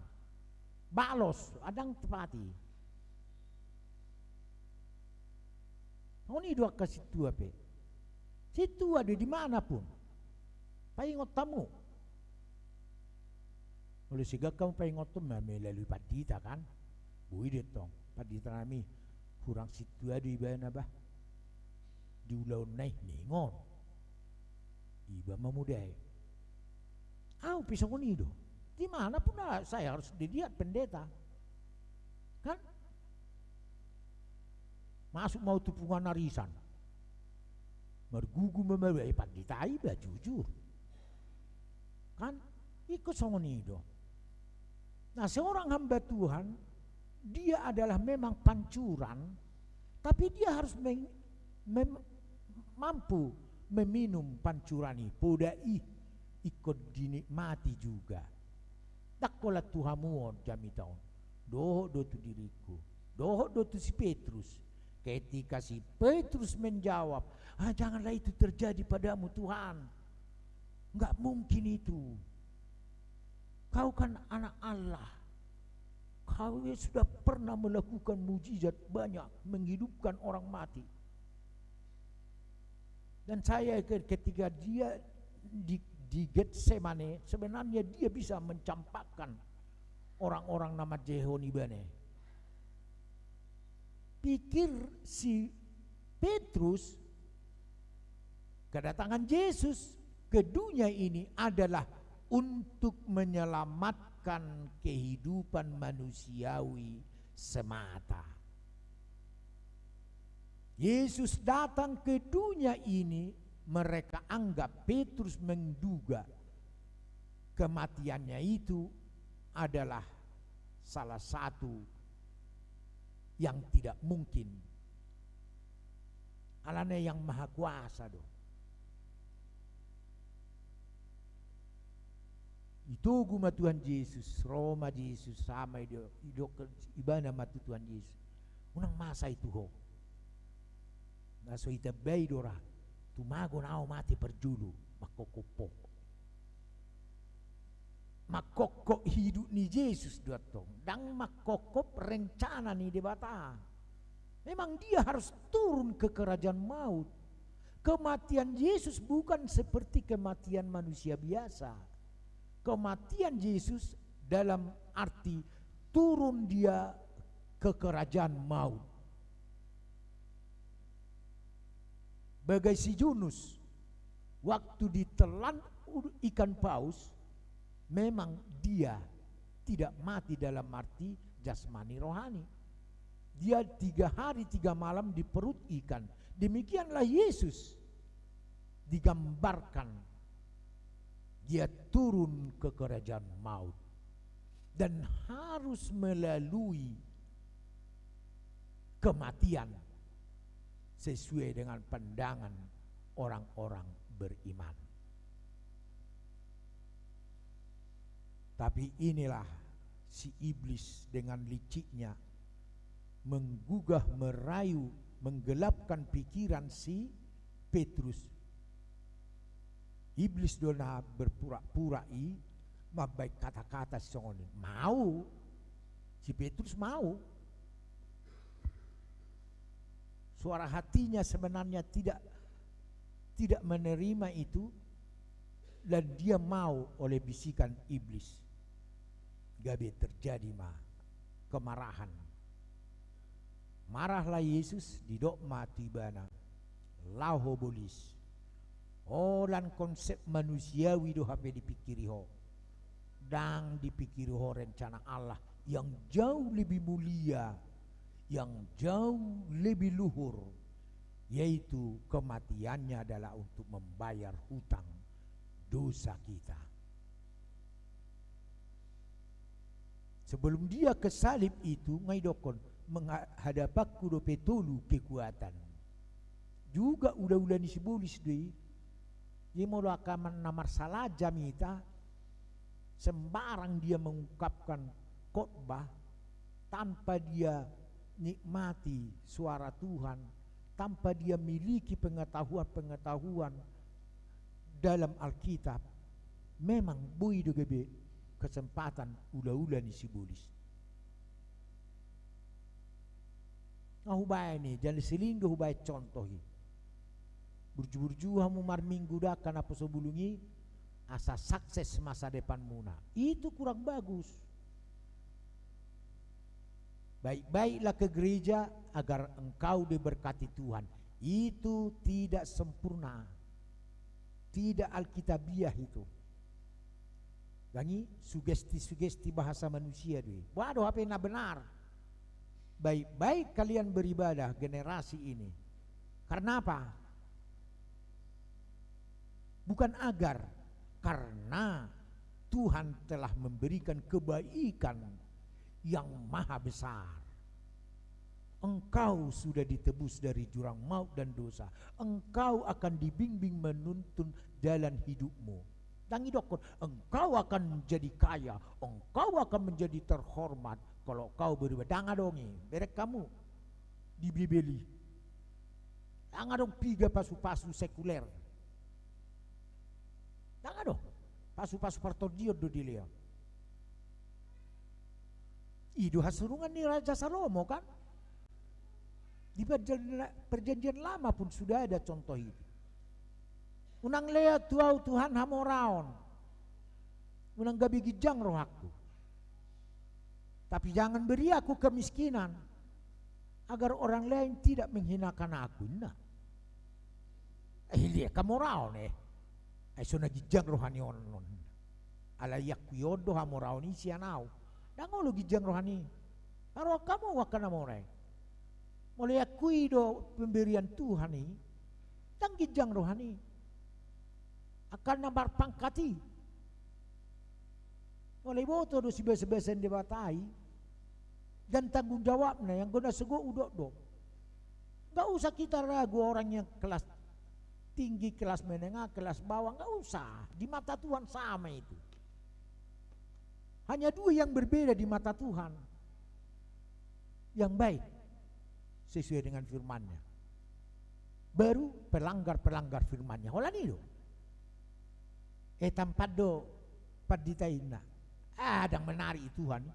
Balos, ndang tepati. Songon i do angka sintua pe. Sintua do i di mana pun. Paingot hamu. Molo sega hamu paingothon ma melalui pandita kan. Boi do antong. Pandita nami hurang sintua do ibana bah. Di ulaonna i ningon. Iba ma muda i. Au pe songon i do. Di mana pun saya harus dilihat pendeta. Kan? Masuk ma au tu punguan arisan. Margugu ma, ba pandita iba jujur. Kan? Ingkon songon i do. Nah, seorang hamba Tuhan, dia adalah memang pancuran, tapi dia harus meng-, mem-, mampu meminum pancuran i, poda i, ingkon dinikmati juga. Ndang holan tu hamu on jamita on, dohot do tu diringku, dohot do tu si Petrus. Ketika si Petrus menjawab, "Ah, janganlah itu terjadi padamu, Tuhan. Nggak mungkin itu. Kau kan anak Allah. Kau ya sudah pernah melakukan mujizat banyak, menghidupkan orang mati." Dan saya ke-, ketika dia di, di Getsemane, sebenarnya dia bisa mencampakkan orang-orang na manjehehon ibana. Pikir si Petrus, kedatangan Yesus ke dunia ini adalah untuk menyelamatkan kehidupan manusiawi semata. Yesus datang ke dunia ini, mereka anggap, Petrus menduga kematiannya itu adalah salah satu yang tidak mungkin. Alana Yang Maha Kuasa do. Ditogu ma Tuhan Jesus, ro ma Jesus, sama i do, didok ibana ma tu Tuhan Jesus, "Unang masa i tu ho. Na so ditambai do ra, tumagon ahu mate parjolo, mangkophop ho." Mangkophop hidup ni Jesus do antong, ndang mangkophop rencana ni Debata. Memang dia harus turun ke kerajaan maut. Kematian Yesus bukan seperti kematian manusia biasa. Kematian Yesus dalam arti turun dia ke kerajaan maut. Bagai si Yunus, waktu ditelan u-, ikan paus, memang dia tidak mati dalam arti jasmani rohani. Dia tiga hari tiga malam di perut ikan. Demikianlah Yesus digambarkan, dia turun ke kerajaan maut dan harus melalui kematian sesuai dengan pandangan orang-orang beriman. Tapi inilah si iblis dengan liciknya menggugah, merayu, menggelapkan pikiran si Petrus. Iblis do na berpura-pura i mambaen kata-kata songon i. Mau. Si Petrus mau. Suara hatinya sebenarnya tidak, tidak menerima itu, dan dia mau oleh bisikan iblis. Gabe terjadi ma kemarahan. Marahlah Yesus, didok ma tu ibana, "Laho ho, bolis. Holan konsep manusiawi do hape dipikiri ho. Ndang dipikiri ho rencana Allah yang jauh lebih mulia, yang jauh lebih luhur, yaitu kematiannya adalah untuk membayar hutang dosa kita." Sebelum dia ke salib itu, nga didokkon, menghadapanku dope tolu kekuatan. Juga ula-ula ni sibolis do i. Jadi molo angka na marsala jamita, sembarang dia mengungkapkan khotbah tanpa dia nikmati suara Tuhan, tanpa dia miliki pengetahuan-pengetahuan dalam Alkitab, memang boi do gabe kesempatan ula-ula ni sibolis. Nga hubaen i, jala selinggo hubaen contoh i. Burju-burju hamu marminggu dangka naposo bulung i, asa sukses masa depanmuna. Itu kurang bagus. Baik-baiklah ke gereja agar engkau diberkati Tuhan. Itu tidak sempurna. Tidak alkitabiah itu. Gangi sugesti-sugesti bahasa manusia do i. Boha do hape na benar? Baik-baik kalian beribadah, generasi ini. Karena apa? Bukan agar, karena Tuhan telah memberikan kebaikan yang maha besar. Engkau sudah ditebus dari jurang maut dan dosa. Engkau akan dibimbing menuntun jalan hidupmu. Ndang idokkon, engkau akan menjadi kaya, engkau akan menjadi terhormat kalau kau berubah. Ndang adong i, bereng hamu di Bibel i. Ndang adong piga pasu-pasu sekuler. Ndang adong. Pasu-pasu partondion do dilehon. I do hasurungan ni Raja Salomo, kan? Di perjan-, Perjanjian Lama pun sudah ada contoh itu. Unang lehon tu ahu, Tuhan, hamoraon. Unang gabe ginjang rohangku. Tapi jangan beri aku kemiskinan, agar orang lain tidak menghinakan aku. Nah. Eh, lehon hamoraon, eh. Ai so na ginjang roha ni on, on. Alai iakui on do hamoraon i sian ahu. Ndang olo ginjang roha ni. Ro hamu angka na mora i. Molo iakui do pemberian Tuhan i, ndang ginjang roha ni. Angka na marpangkat i. Molo iboto do sibasa-basa ni Debata i dan tanggung jawabna, yang gona sogo udok do. Nggak usah kita ragu orang yang kelas tinggi, kelas menengah, kelas bawah, nggak usah. Di mata Tuhan sama itu. Hanya dua yang berbeda di mata Tuhan. Yang baik sesuai dengan firman-Nya. Baru pelanggar-pelanggar firman-Nya. Holan i do. Eh, tampat do pandita inna. Ah, ndang menarik i Tuhan.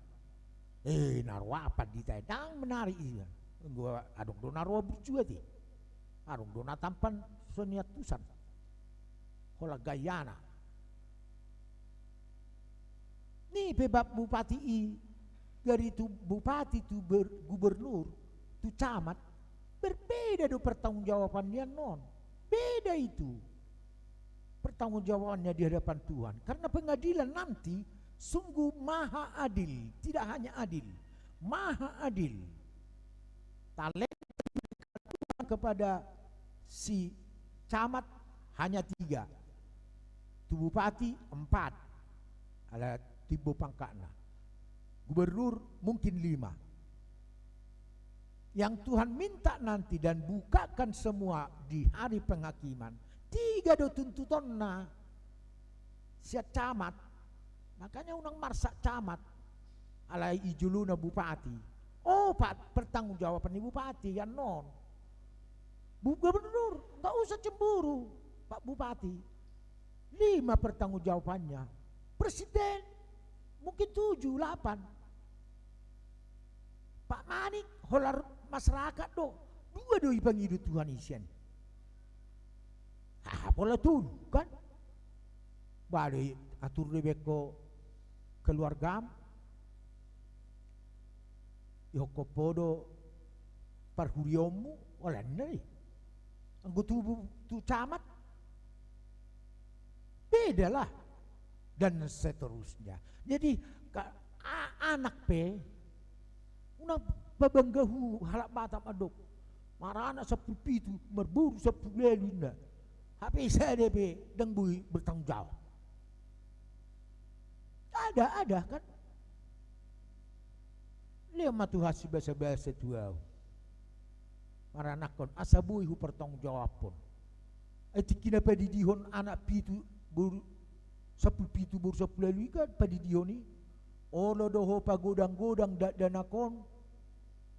Eh, na roa pandita i, ndang menarik i. Adong do na roa burjuat i. Adong do na tampan soniantusan. Holan gayana. Ni pe bab bupati i, dari tu bupati tu ber-, gubernur, tu camat, berbeda do pertanggungjawaban ni annon. Beda itu pertanggungjawabannya di hadapan Tuhan. Karena pengadilan nanti sungguh maha adil, tidak hanya adil, maha adil. Talenta kepada si camat hanya tiga. Tu bupati empat. Ala timbo pangkatna. Gubernur mungkin lima. Yang Tuhan minta nanti dan bukakan semua di hari penghakiman. Tiga do tuntutonna sian camat. Makanya unang marsak camat. Alai i jolona bupati. Opat pertanggungjawaban ni bupati annon. Bu-, gubernur, nggak usah cemburu, Pak Bupati. Lima pertanggungjawabannya. Presiden, mungkin tujuh, delapan. Pak Manik, holan masyarakat do. Dua do ipangido Tuhan i sian. Ah, pola tolu, kan? Ba do i atur do i baen ho keluargam. Ihophop ho do parhuriaonmu, holan ninna i. Anggo tu, tu camat, beda lah. Dan seterusnya. Jadi, ka-, a-, anak pe, unang pabangga hu halak Batak mandok. Maranak sampulu pitu, marboru sampulu ualu ninna. Hape sada pe ndang boi bertanggung jawab. Ada, ada kan? Lehon ma Tuhan sibasa-basa tu ahu. Maranakhon, asa boi hupertanggungjawabhon. Ai tingki na padidihon anak pitu, boru sampulu pitu, boru sampulu ualu i kan padidihon i. Olo do ho pagodang-godang dakdanak on.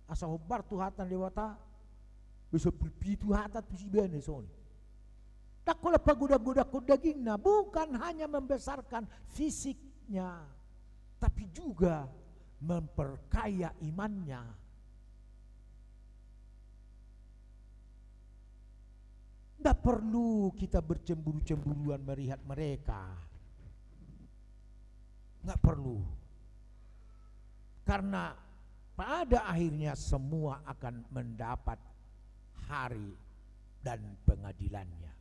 Asa hombar tu hata ni Debata. Be sampulu pitu hata tu si bana songon i. Ndang holan pagodang-godangkon dagingna, bukan hanya membesarkan fisiknya, tapi juga memperkaya imannya. Nggak perlu kita bercemburu-cemburuan melihat mereka. Nggak perlu. Karena pada akhirnya semua akan mendapat hari dan pengadilannya.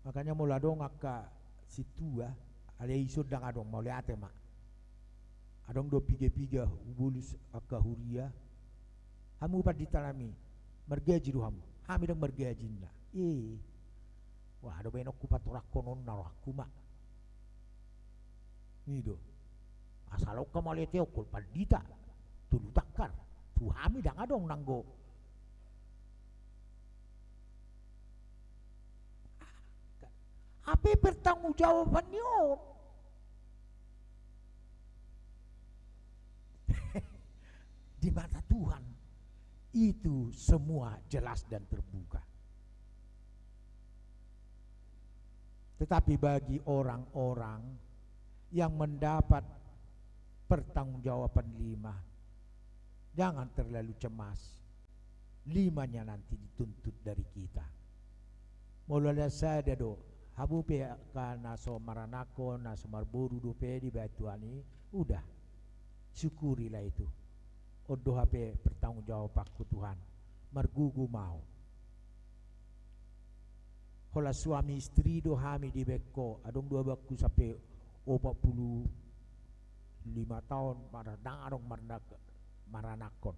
Makanya molo adong angka sintua, alai ison ndang adong, mauliate ma. Adong do piga-piga hubolus angka huria. Hamu pandita nami, margaji do hamu. Hami ndang margaji ninna. Eh, Wah, adong baenonku patorangkononna rohangku ma. I do. Asal on hamu ale teongkol pandita, tolu tangkar. Tu hami ndang adong nanggo. Hape pertanggungjawaban ni on. Di mata Tuhan itu semua jelas dan terbuka. Tetapi bagi orang-orang yang mendapat pertanggungjawaban lima, jangan terlalu cemas. Limanya nanti dituntut dari kita. Molo na sada do, hamu pe angka na so maranakhon, na so marboru dope dibaen Tuhan i, udah, syukurilah itu. On do hape pertanggungjawabanku Tuhan, margogo ma au. Holan suami istri do hami dibaen ho, adong do abangku sampe opat pulu lima taon, mar-, ndang adong marnak-, maranakhon.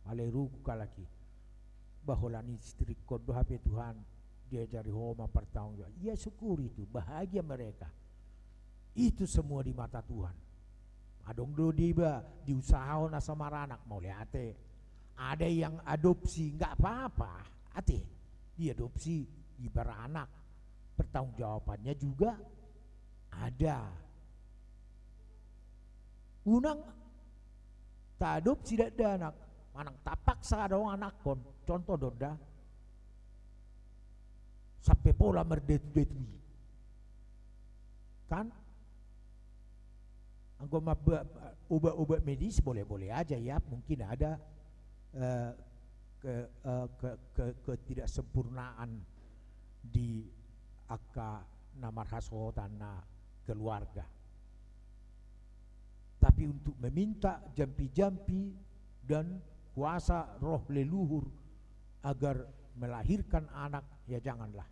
Alai rugi halak i. Bah, holan istrikon do hape Tuhan, diajari ho ma pertanggung jawab. Ia syukuri itu, bahagia mereka. Itu semua di mata Tuhan. Adong do iba diusahahon asa maranak, mauliate. Ada yang adopsi, nggak apa-apa, ate. Diadopsi, diberanak. Pertanggungjawabannya juga ada. Unang taadopsi dakdanak, manang tapaksa adong anakhon, contoh do da. Sampe pola mardatu-datu i. Kan? Anggo mamba-, obat-obat medis boleh-boleh aja ya, mungkin ada, eh, ke-, eh, ke-, ke-, ketidaksempurnaan di angka na marhasohotan na keluarga. Tapi untuk meminta jampi-jampi dan kuasa roh leluhur agar melahirkan anak, ya janganlah.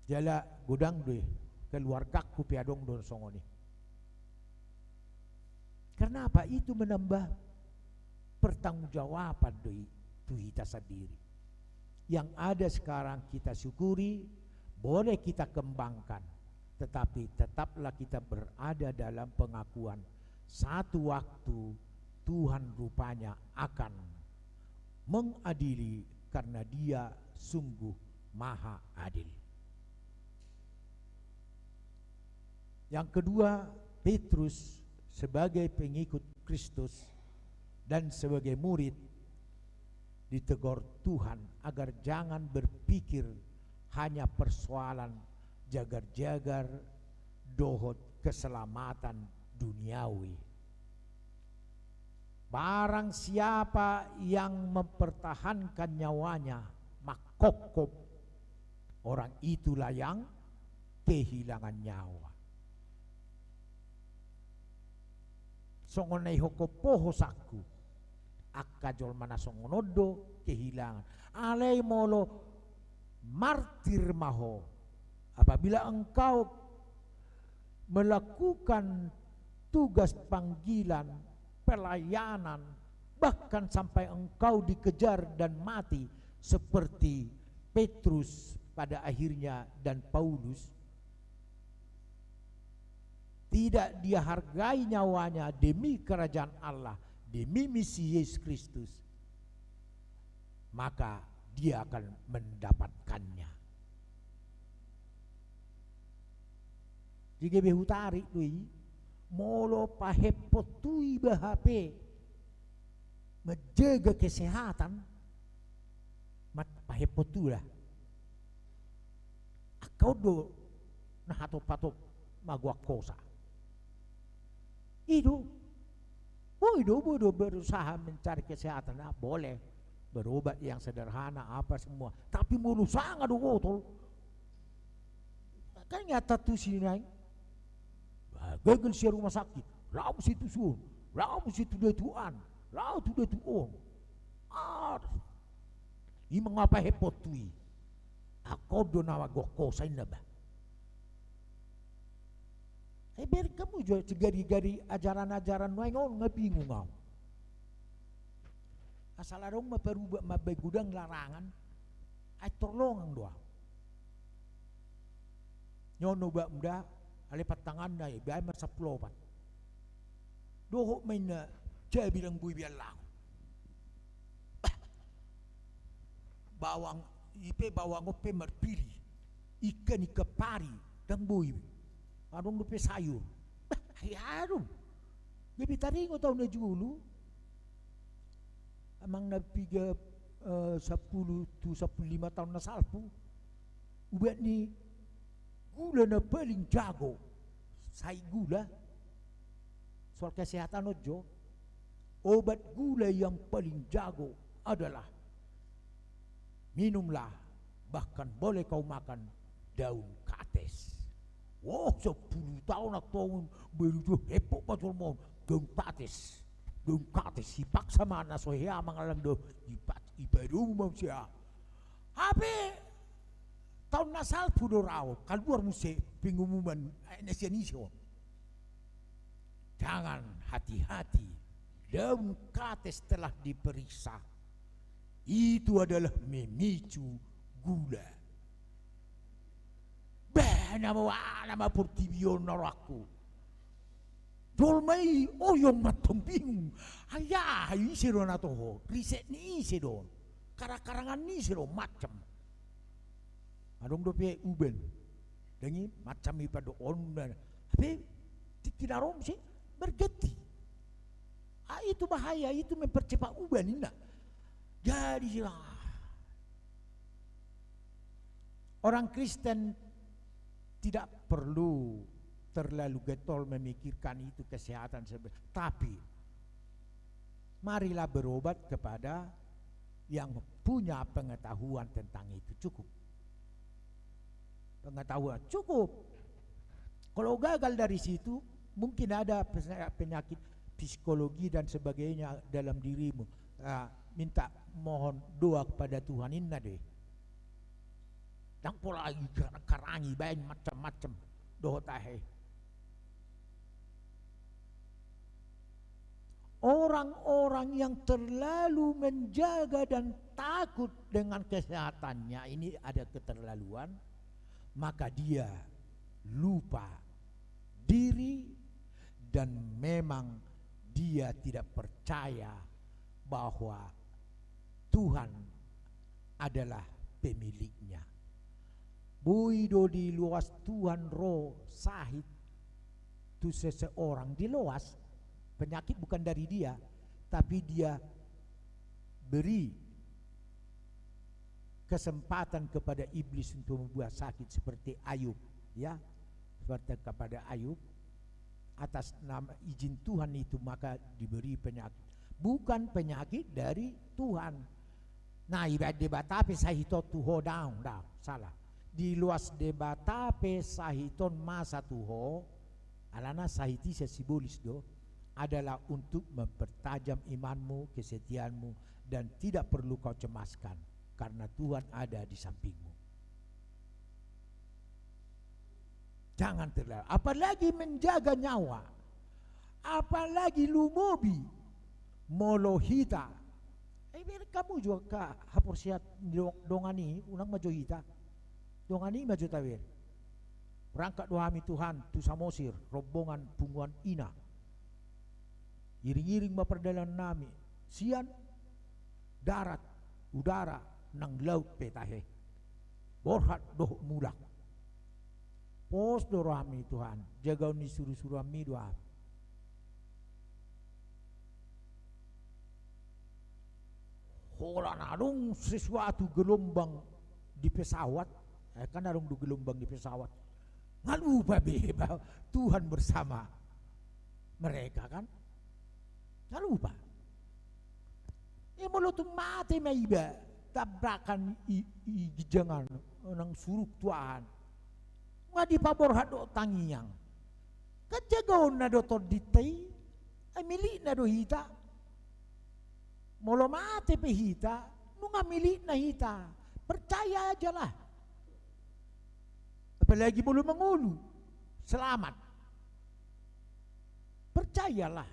Jala godang do i, keluargaku pe adong do songon i. Karena apa? Itu menambah pertanggungjawaban do i tu hita sendiri. Yang ada sekarang kita syukuri, boleh kita kembangkan, tetapi tetaplah kita berada dalam pengakuan satu waktu Tuhan rupanya akan mengadili karena Dia sungguh maha adil. Yang kedua, Petrus sebagai pengikut Kristus dan sebagai murid ditegur Tuhan agar jangan berpikir hanya persoalan jagar-jagar dohot keselamatan duniawi. Barang siapa yang mempertahankan nyawanya, mangkophop, orang itulah yang kehilangan nyawa. Songon na ihophop ho sangku, angka jolma na songon on do kehilangan. Alai molo martir ma ho, apabila engkau melakukan tugas panggilan, pelayanan, bahkan sampai engkau dikejar dan mati seperti Petrus pada akhirnya dan Paulus, tidak dia hargai nyawanya demi kerajaan Allah, demi misi Yesus Kristus, maka dia akan mendapatkannya. Jadi gabe hutarik do i, molo pahepon tu iba hape menjaga kesehatan, mat pahepon tu da. Angka on do na hatop-hatop magoan hosa. I do. Boi do, boi do berusaha mencari kesehatan, nah, boleh. Berobat yang sederhana, apa semua. Tapi molo sanga do botol. Kan ingat tu si naeng. Bah, gagal sian rumah sakit. Laho muse tu son. Laho muse tu datu an. Laho tu datu on. Ah, ima nga pahepon tu i. Angka on do na magoan hosa inna bah. Eh, biar kamu juga segari-gari ajaran-ajaran nuaeng on nga bingung au. Asal adong ma parubat mambaen godang larangan, ai torlongang do au. Nyono bak muda, alai pantanganna i, baen ma sampulu opat. Dohot ma inna, jabi dang boi be laho. Bawang, i pe bawang on pe marpiri. Ikan, ikan pari, dang boi. Adong dope sayur. Bah, ai adong. Gabe taringot au na jolo. Amang na piga, eh, sampulu tu sampulu lima taon na salpu. Ubat ni gula na paling jago. Sai gula. Soal kesehatan on jo. Obat gula yang paling jago adalah minumlah, bahkan boleh kau makan daun kates. Wah, sampulu taon antong, baru jo hepok ma jolma on. Daun kates. Daun kates, dipaksa ma na so hea mangallang do. Dipa-, dipadomu ma muse. Hape taon na salpu do ra on, kaluar muse pengumuman, eh, na sian ise on. Jangan, hati-hati, daun kates telah diperiksa, itu adalah memicu gula. Bah, na ma, na ma portibi on na rohangku. Jolma i oyong ma antong, bingung. Ai aha, ise do na toho? Riset ni ise do on? Karang-karangan ni ise do on? Macam. Adong dope uban. Dang i macam i padohononna. Hape tingki na ro muse berganti. Ah, itu bahaya, itu mempercepat uban, inna. Jadi, ah, orang Kristen tidak perlu terlalu getol memikirkan itu kesehatan sebe-, tapi marilah berobat kepada yang punya pengetahuan tentang itu. Cukup. Pengetahuan cukup. Kalau gagal dari situ, mungkin ada pes-, penyakit psikologi dan sebagainya dalam dirimu. Ah, minta mohon doa kepada Tuhan, inna do i. Dang pola i ka-, karangi, baen macam-macam dohot aha i. Orang-orang yang terlalu menjaga dan takut dengan kesehatannya, ini ada keterlaluan, maka dia lupa diri dan memang dia tidak percaya bahwa Tuhan adalah pemiliknya. Boi do diloas Tuhan ro sahit tu seseorang, diloas. Penyakit bukan dari dia, tapi dia beri kesempatan kepada iblis untuk membuat sakit seperti Ayub, ya. Seperti kepada Ayub, atas nama izin Tuhan itu maka diberi penyakit. Bukan penyakit dari Tuhan. Nah, ibaen Debata pe sahit on tu ho, daong, daong, salah. Diloas Debata pe sahit on masa tu ho, alana sahit i sian sibolis do, adalah untuk mempertajam imanmu, kesetiaanmu, dan tidak perlu kau cemaskan, karena Tuhan ada di sampingmu. Jangan terlalu, apalagi menjaga nyawa, apalagi lumobi molo hita. Eh, biar kamu juga ka haporseat do-, dongan i, unang ma jo hita. Dongan i ma jo taber. Berangkat do hami Tuhan tu Samosir, rombongan punguan ina. Iring-iring ma pardalanan nami, sian darat, udara, nang laut pe tahe. Borhat dohot mulak. Pos do rohami Tuhan, jagaon ni suru-suruanmi do hami. Holan adong sesuatu gelombang di pesawat, eh, kan adong do gelombang di pesawat. Nga lupa be, ba, Tuhan bersama mereka, kan? Nga lupa. Ia molo tung mate ma iba, tabrakan i, i ginjangan, nang suruk tuahan. Nga dipaborhat dohot tangiang. Kan jagaonna do tondinta i, ai milikna do hita. Molo mate pe hita, nunga milikna hita. Percaya ajalah. Apalagi molo mangolu, selamat. Percayalah.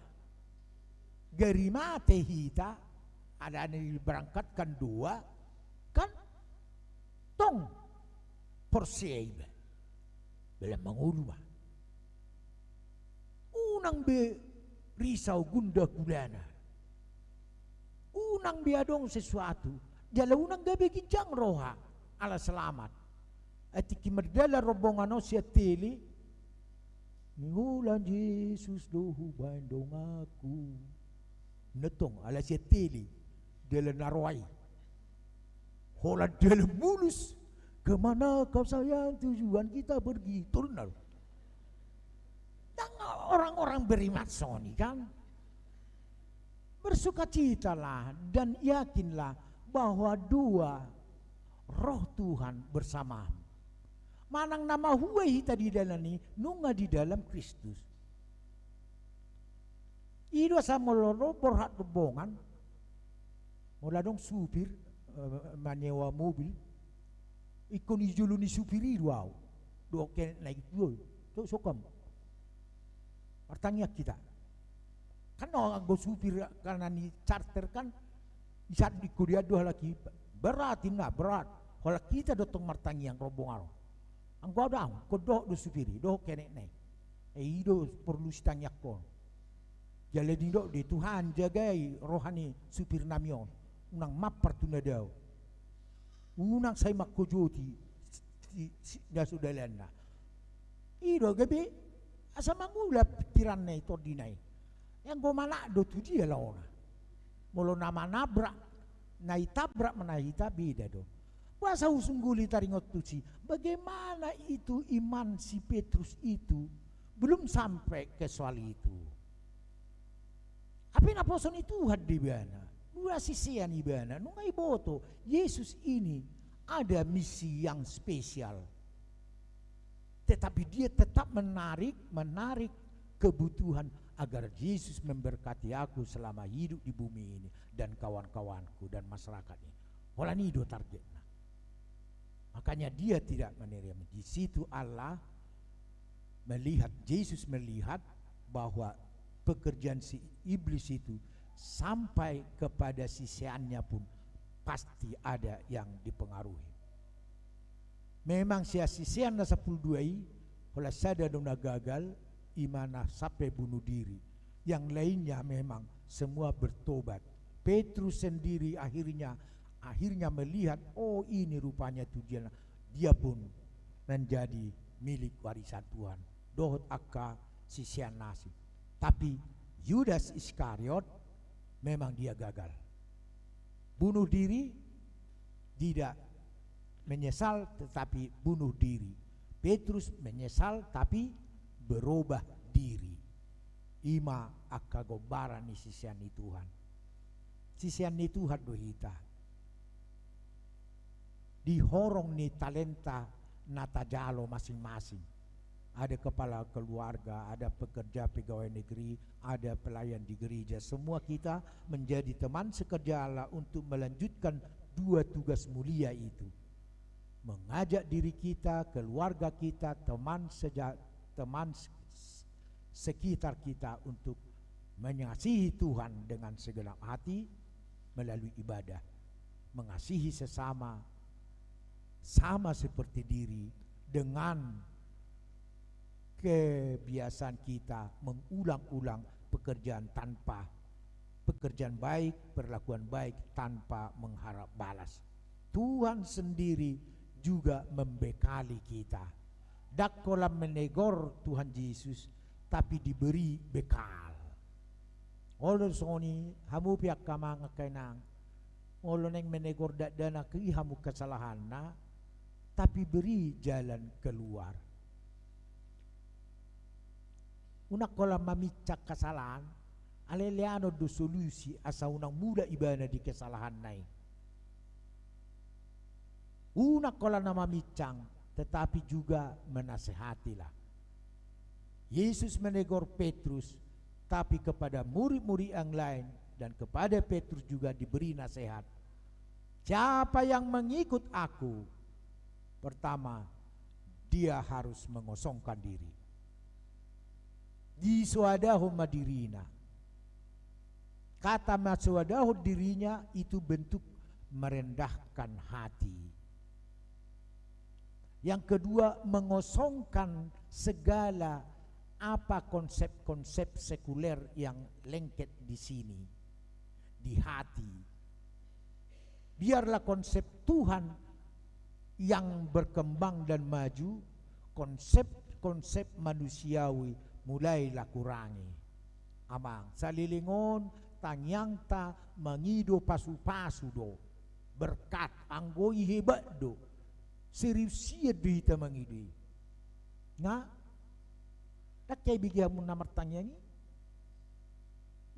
Gari mate hita, alana diberangkatkan dua, kan? Tong porsea iba. Dalan mangolu ma. Unang be risau, gundah gulana. Unang be adong sesuatu. Jala unang gabe ginjang roha ala selamat. Ai tingki mardalan rombongan on sian tele, ningolan Jesus do hubaen donganku. Ninna tong ala sian tele dalan na roa i. Holan dalan mulus. Kemana kau sayang, tujuan kita pergi. Turun lalu. Dang orang-orang beriman soni kan. Bersukacitalah dan yakinlah bahwa dua Roh Tuhan bersamamu. Manang na mahua hita di dalan i, nunga di dalam Kristus. I do asa molo ro borhat rombongan, molo adong supir, eh, manyewa mobil, ingkon di jolo ni supir i do au. Dohot kenek na i do, tu sokam. Martangiang hita. Kan anggo supir kan na ni charter kan, isanding ho do halak i, berat ninna, berat. Halak hita do tong martangiang rombongan on. Anggo adong, ingkon dohot do supir i, dohot kenek na i. Eh, i do porlu sitangiangkon. Jala didok do i, Tuhan, jagai roha ni supir nami on. Unang mampar tu na dao. Unang sai manghojoti si, si, na so dalanna. I do gabe asa mangula pikiranna i, tondina i. Anggo manat do tu dia laona. Molo na manabrak, na itabrak ma hita, beda do. Boasa husungguli taringot tusi, bagaimana itu iman si Petrus itu belum sampai ke soal itu. Hape naposo ni Tuhan do ibana, dua sisean ibana, nunga iboto Jesus ini ada misi yang spesial. Tetapi dia tetap menarik, menarik kebutuhan agar Yesus memberkati aku selama hidup di bumi ini dan kawan-kawanku dan masyarakat ini. Holan i do targetna. Makanya dia tidak menerima. Di situ Allah melihat, Yesus melihat bahwa pekerjaan si iblis itu sampai kepada siseannya pun pasti ada yang dipengaruhi. Memang sian sisean na sampulu dua i, holan sada do na gagal, i ma na sampai bunuh diri. Yang lainnya memang semua bertobat. Petrus sendiri akhirnya, akhirnya melihat, oh, ini rupanya tujuannya. Dia pun menjadi milik warisan Tuhan. Dohot angka sisean na asing. Tapi Yudas Iskariot memang dia gagal. Bunuh diri, tidak menyesal, tetapi bunuh diri. Petrus menyesal, tapi berubah diri. I ma angka gombaran ni sisean ni Tuhan. Sisean ni Tuhan do hita. Di horong ni talenta na tajalo masing-masing. Ada kepala keluarga, ada pekerja pegawai negeri, ada pelayan di gereja. Semua kita menjadi teman sekerja Allah untuk melanjutkan dua tugas mulia itu. Mengajak diri kita, keluarga kita, teman seja-, teman s-, sekitar kita untuk mengasihi Tuhan dengan segenap hati melalui ibadah. Mengasihi sesama sama seperti diri dengan kebiasaan kita mengulang-ulang pekerjaan tanpa, pekerjaan baik, perlakuan baik tanpa mengharap balas. Tuhan sendiri juga membekali kita. Ndang holan menegor Tuhan Yesus, tapi diberi bekal. Olo do songon i, hamu pe angka amang, angka inang, olo naeng menegor dakdanak i hamu kesalahanna, tapi beri jalan keluar. Unang holan mamincang kesalahan, alai leanon do solusi asa unang mulak ibana di kesalahanna i. Unang holan na mamincang, tetapi juga menasehatilah. Yesus menegor Petrus, tapi kepada murid-murid yang lain dan kepada Petrus juga diberi nasihat. Siapa yang mengikut Aku, pertama, dia harus mengosongkan diri. Disoadahon ma dirina. Kata masoadahon dirinya itu bentuk merendahkan hati. Yang kedua, mengosongkan segala apa konsep-konsep sekuler yang lengket di sini, di hati. Biarlah konsep Tuhan yang berkembang dan maju, konsep-konsep manusiawi mulailah kurangi. Amang, saleleng on tangiangta mangido pasu-pasu do, berkat, anggo i hebat do. Serius sian do hita mangido i. Nga, ndang hea ibege hamu na martangiang i?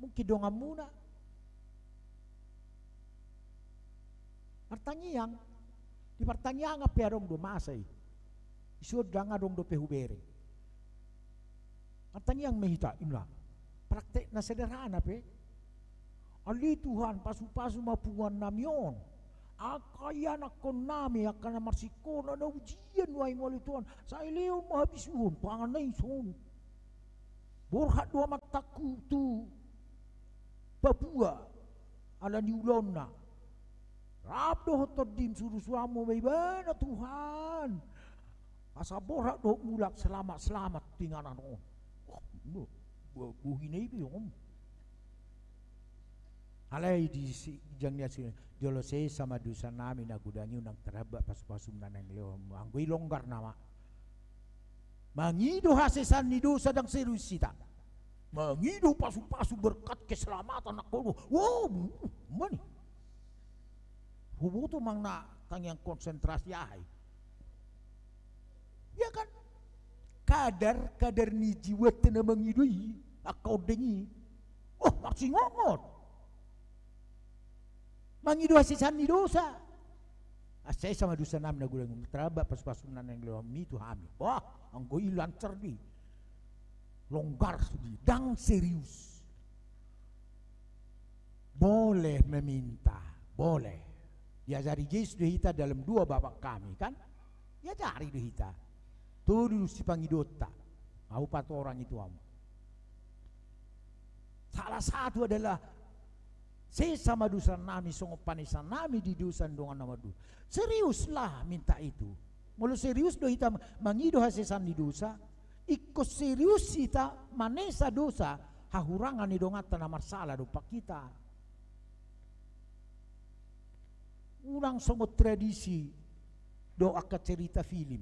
Mungkin donganmuna. Martangiang, di partangiangan pe adong do masa i. Ison ndang adong dope hubereng. Martangiang ma hita, ina. Praktek na sederhana pe. Ale Tuhan, pasu-pasu ma punguan nami on. Angka ianakkon nami, angka na marsikola, na ujian nuaeng ale Tuhan. Sai lehon ma habisuhon, pangan na i songon. Borhat do amantangku tu Papua, ala ni ulaonna. Rap dohot tondim, suru-suruanmu ma ibana Tuhan. Asa borhat dohot mulak selamat-selamat tu inganan on. Wah, bo-, bo-, bohi na i be on. Alai di si-, jang ni asi-, jolo sesa ma dosa nami na godang i, unang taramba pasu-pasum na naeng lehonmu. Anggo i longgar nama. Mangido hasesaan ni dosa ndang serius hita. Mangido pasu-pasu berkat keselamatan angka on. Wow, mani. Huboto manang na tangiang konsentrasi aha i. Ya kan? Kadar, kadar ni jiwanta na mangido i, angka ondeng i. Oh, marsingongot. Mangido hasesaan ni dosa. Asa sesa ma dosa nami na godang i, unang taramba pasu-pasum na naeng lehonmi tu hami. Wah, anggo i lancar do i. Longgar sude, ndang serius. Boleh meminta, boleh. Diajari Jesus do hita dalam doa Bapa Kami, kan? Diajari do hita. Tolu sipangidoanta. Au patorang i tu hamu. Salah satu adalah sesa ma dosa nami songon panesaan nami di dosa ni dongan na mardosa. Seriuslah minta itu. Molo serius do hita mangido hasesaan ni dosa, ingkon serius hita manesa dosa, hahurangan ni donganta na marsala dompak hita. Unang songon tradisi dohot angka cerita film.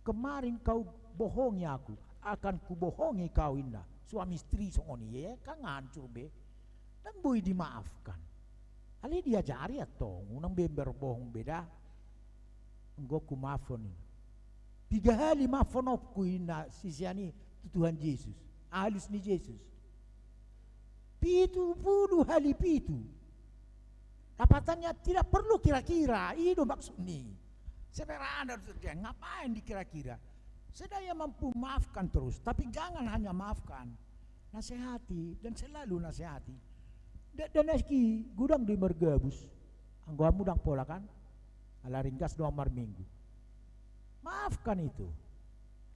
Kemarin kau bohongi aku, akan kubohongi kau, inna. Suami istri songon i, kan hancur be. Ndang boi dimaafkan. Alai diajari antong, unang be berbohong be da. Anggo kumaafhon, inna. Piga hali maafhononku, inna sisean i tu Tuhan Jesus. Alus ni Jesus. Pitu pulu hali pitu. Dapatannya tidak perlu kira-kira, i do maksudni. Sederhana do, ngapain dikira-kira? Sedang ia mampu maafkan terus, tapi jangan hanya maafkan. Nasihati, dan selalu nasihati. Da-, dan aski godang do i margabus. Anggo hamu ndang pola kan? Ala ringgas do hamu marminggu. Maafkan itu.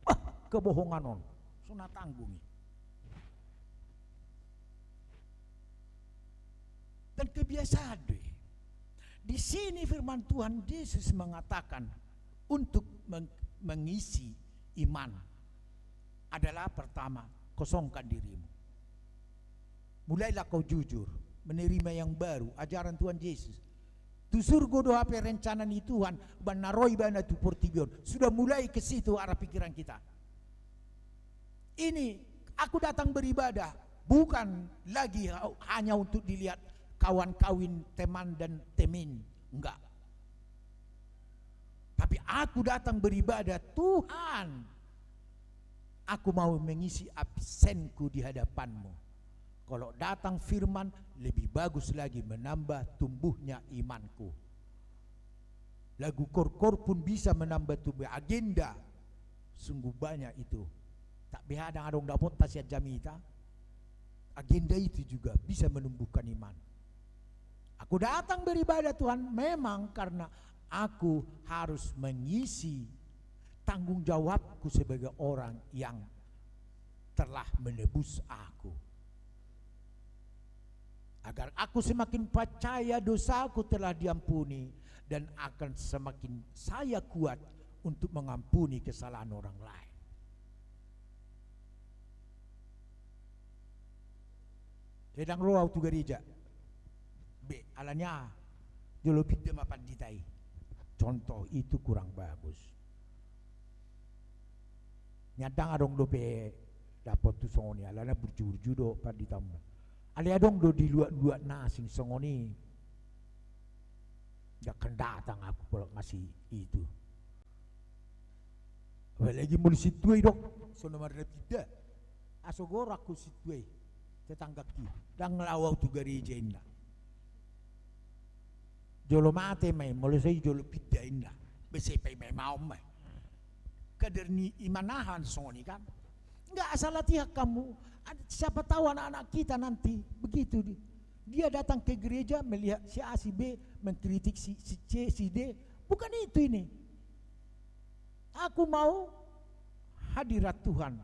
Wah, kebohongan on. So na tanggung i. Dan kebiasaan do i. Di sini firman Tuhan Yesus mengatakan untuk meng-, mengisi iman adalah pertama, kosongkan dirimu. Mulailah kau jujur, menerima yang baru, ajaran Tuhan Yesus. Tu surgo do hape rencana ni Tuhan, umbahen na ro ibana tu portibi on. Sudah mulai ke situ arah pikiran kita. Ini, aku datang beribadah, bukan lagi ha-, hanya untuk dilihat kawan kawin, teman dan temin. Enggak. Tapi aku datang beribadah, Tuhan, aku mau mengisi absenku di hadapan-Mu. Kalau datang firman, lebih bagus lagi menambah tumbuhnya imanku. Lagu korkor pun bisa menambah tumbuh agenda. Sungguh banyak itu. Tak be adong-adong dapotta sian jamita. Agenda itu juga bisa menumbuhkan iman. Aku datang beribadah, Tuhan, memang karena aku harus mengisi tanggung jawabku sebagai orang yang telah menebus aku. Agar aku semakin percaya dosaku telah diampuni dan akan semakin saya kuat untuk mengampuni kesalahan orang lain. Jadi ndang ro au tu gareja be, alani aha? Jolo pinda ma pandita i. Contoh itu kurang bagus. Ndang adong dope dapot tu songon i, alana burju-burju do pandita on. Alai adong do di luat-luat na asing songon i. Nggak akan datang aku kalau masih itu. Apalagi molo sintua i dok, songon na marnapinda. Aso gor aku sintua i, tetanggaki. Ndang laho au tu gareja inna. Jolo mate ma i, molo sai jolo pinda inna. Be sai paima-imaon ma i. Kadar ni iman aha songon i kan. Nggak asal latihan kamu. Ad-, siapa tahu anak-anak kita nanti begitu di-, dia datang ke gereja melihat si A, si B, mengkritik si, si C, si D. Bukan itu ini. Aku mau hadirat Tuhan,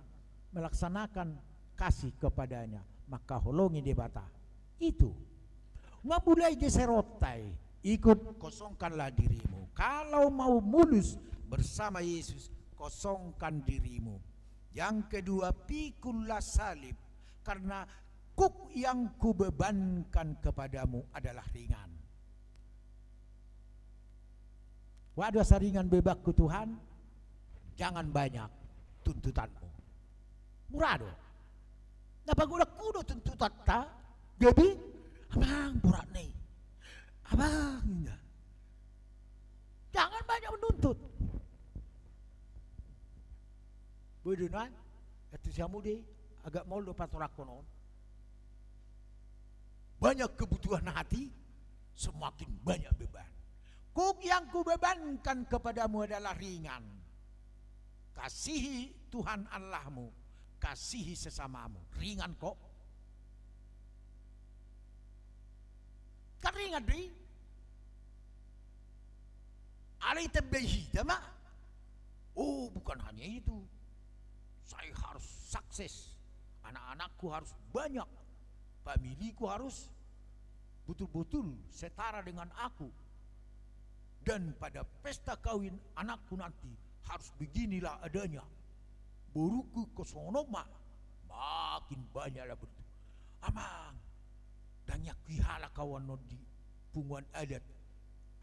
melaksanakan kasih kepadanya, maka holongi Debata. Itu. Nga mulai geser otai, ikut, kosongkanlah dirimu. Kalau mau mulus bersama Yesus, kosongkan dirimu. Yang kedua, pikullah salib, karena kuk yang kubebankan kepadamu adalah ringan. Waduh, asa ringan bebanku Tuhan, jangan banyak tuntutanmu. Mura do. Na pagodangku do tuntutanta, gabe, amang borat na i. Amang inna. Jangan banyak menuntut. Boi do nuaeng, tu siamu do i, agak maol do patorangkon on. Banyak kebutuhan hati, semakin banyak beban. Kuk yang kubebankan kepadamu adalah ringan. Kasihi Tuhan Allahmu, kasihi sesamamu. Ringan kok. Kan ringan do i. Alai tambai hita ma. Oh, bukan hanya itu. Saya harus sukses. Anak-anakku harus banyak. Familiku harus betul-betul setara dengan aku. Dan pada pesta kawin anakku nanti harus beginilah adanya. Boruku ingkon songon on ma. Makin banyaklah bertu. Amang, ndang iangkui halak au annon di punguan adat.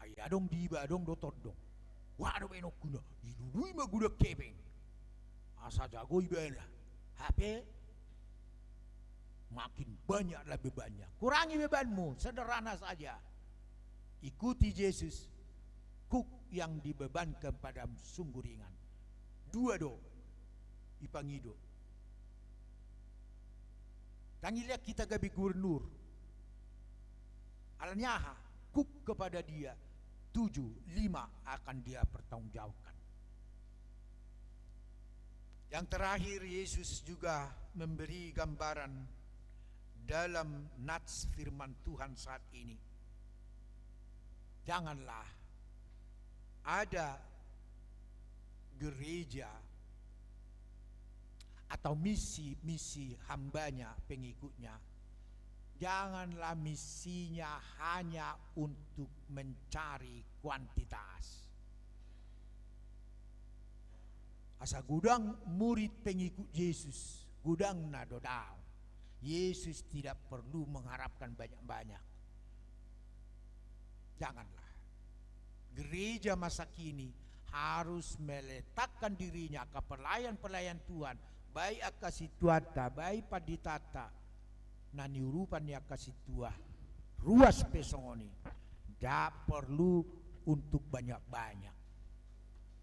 Ai adong di iba, adong do tondong. Wah, adong baenonku na, dilului ma godang hepeng. Asa jago ibana. Hape makin banyaklah bebannya. Kurangi bebanmu, sederhana saja. Ikuti Jesus, kuk yang dibebankan padamu sungguh ringan. Dua do, ipangido. Ndang ilean hita gabe gubernur. Alani aha? Kuk kepada dia, tujuh, lima akan dia pertanggungjawabkan. Yang terakhir, Yesus juga memberi gambaran dalam nats firman Tuhan saat ini. Janganlah ada gereja atau misi-misi hambanya, pengikutnya, janganlah misinya hanya untuk mencari kuantitas. Asa godang murid pengikut Jesus, godangna do daong. Yesus tidak perlu mengharapkan banyak-banyak. Janganlah. Gereja masa kini harus meletakkan dirinya ke pelayan-pelayan Tuhan, baik angka sintuanta, baik panditanta, na niurupan ni angka sintua, ruas pe songon i, ndak perlu untuk banyak-banyak.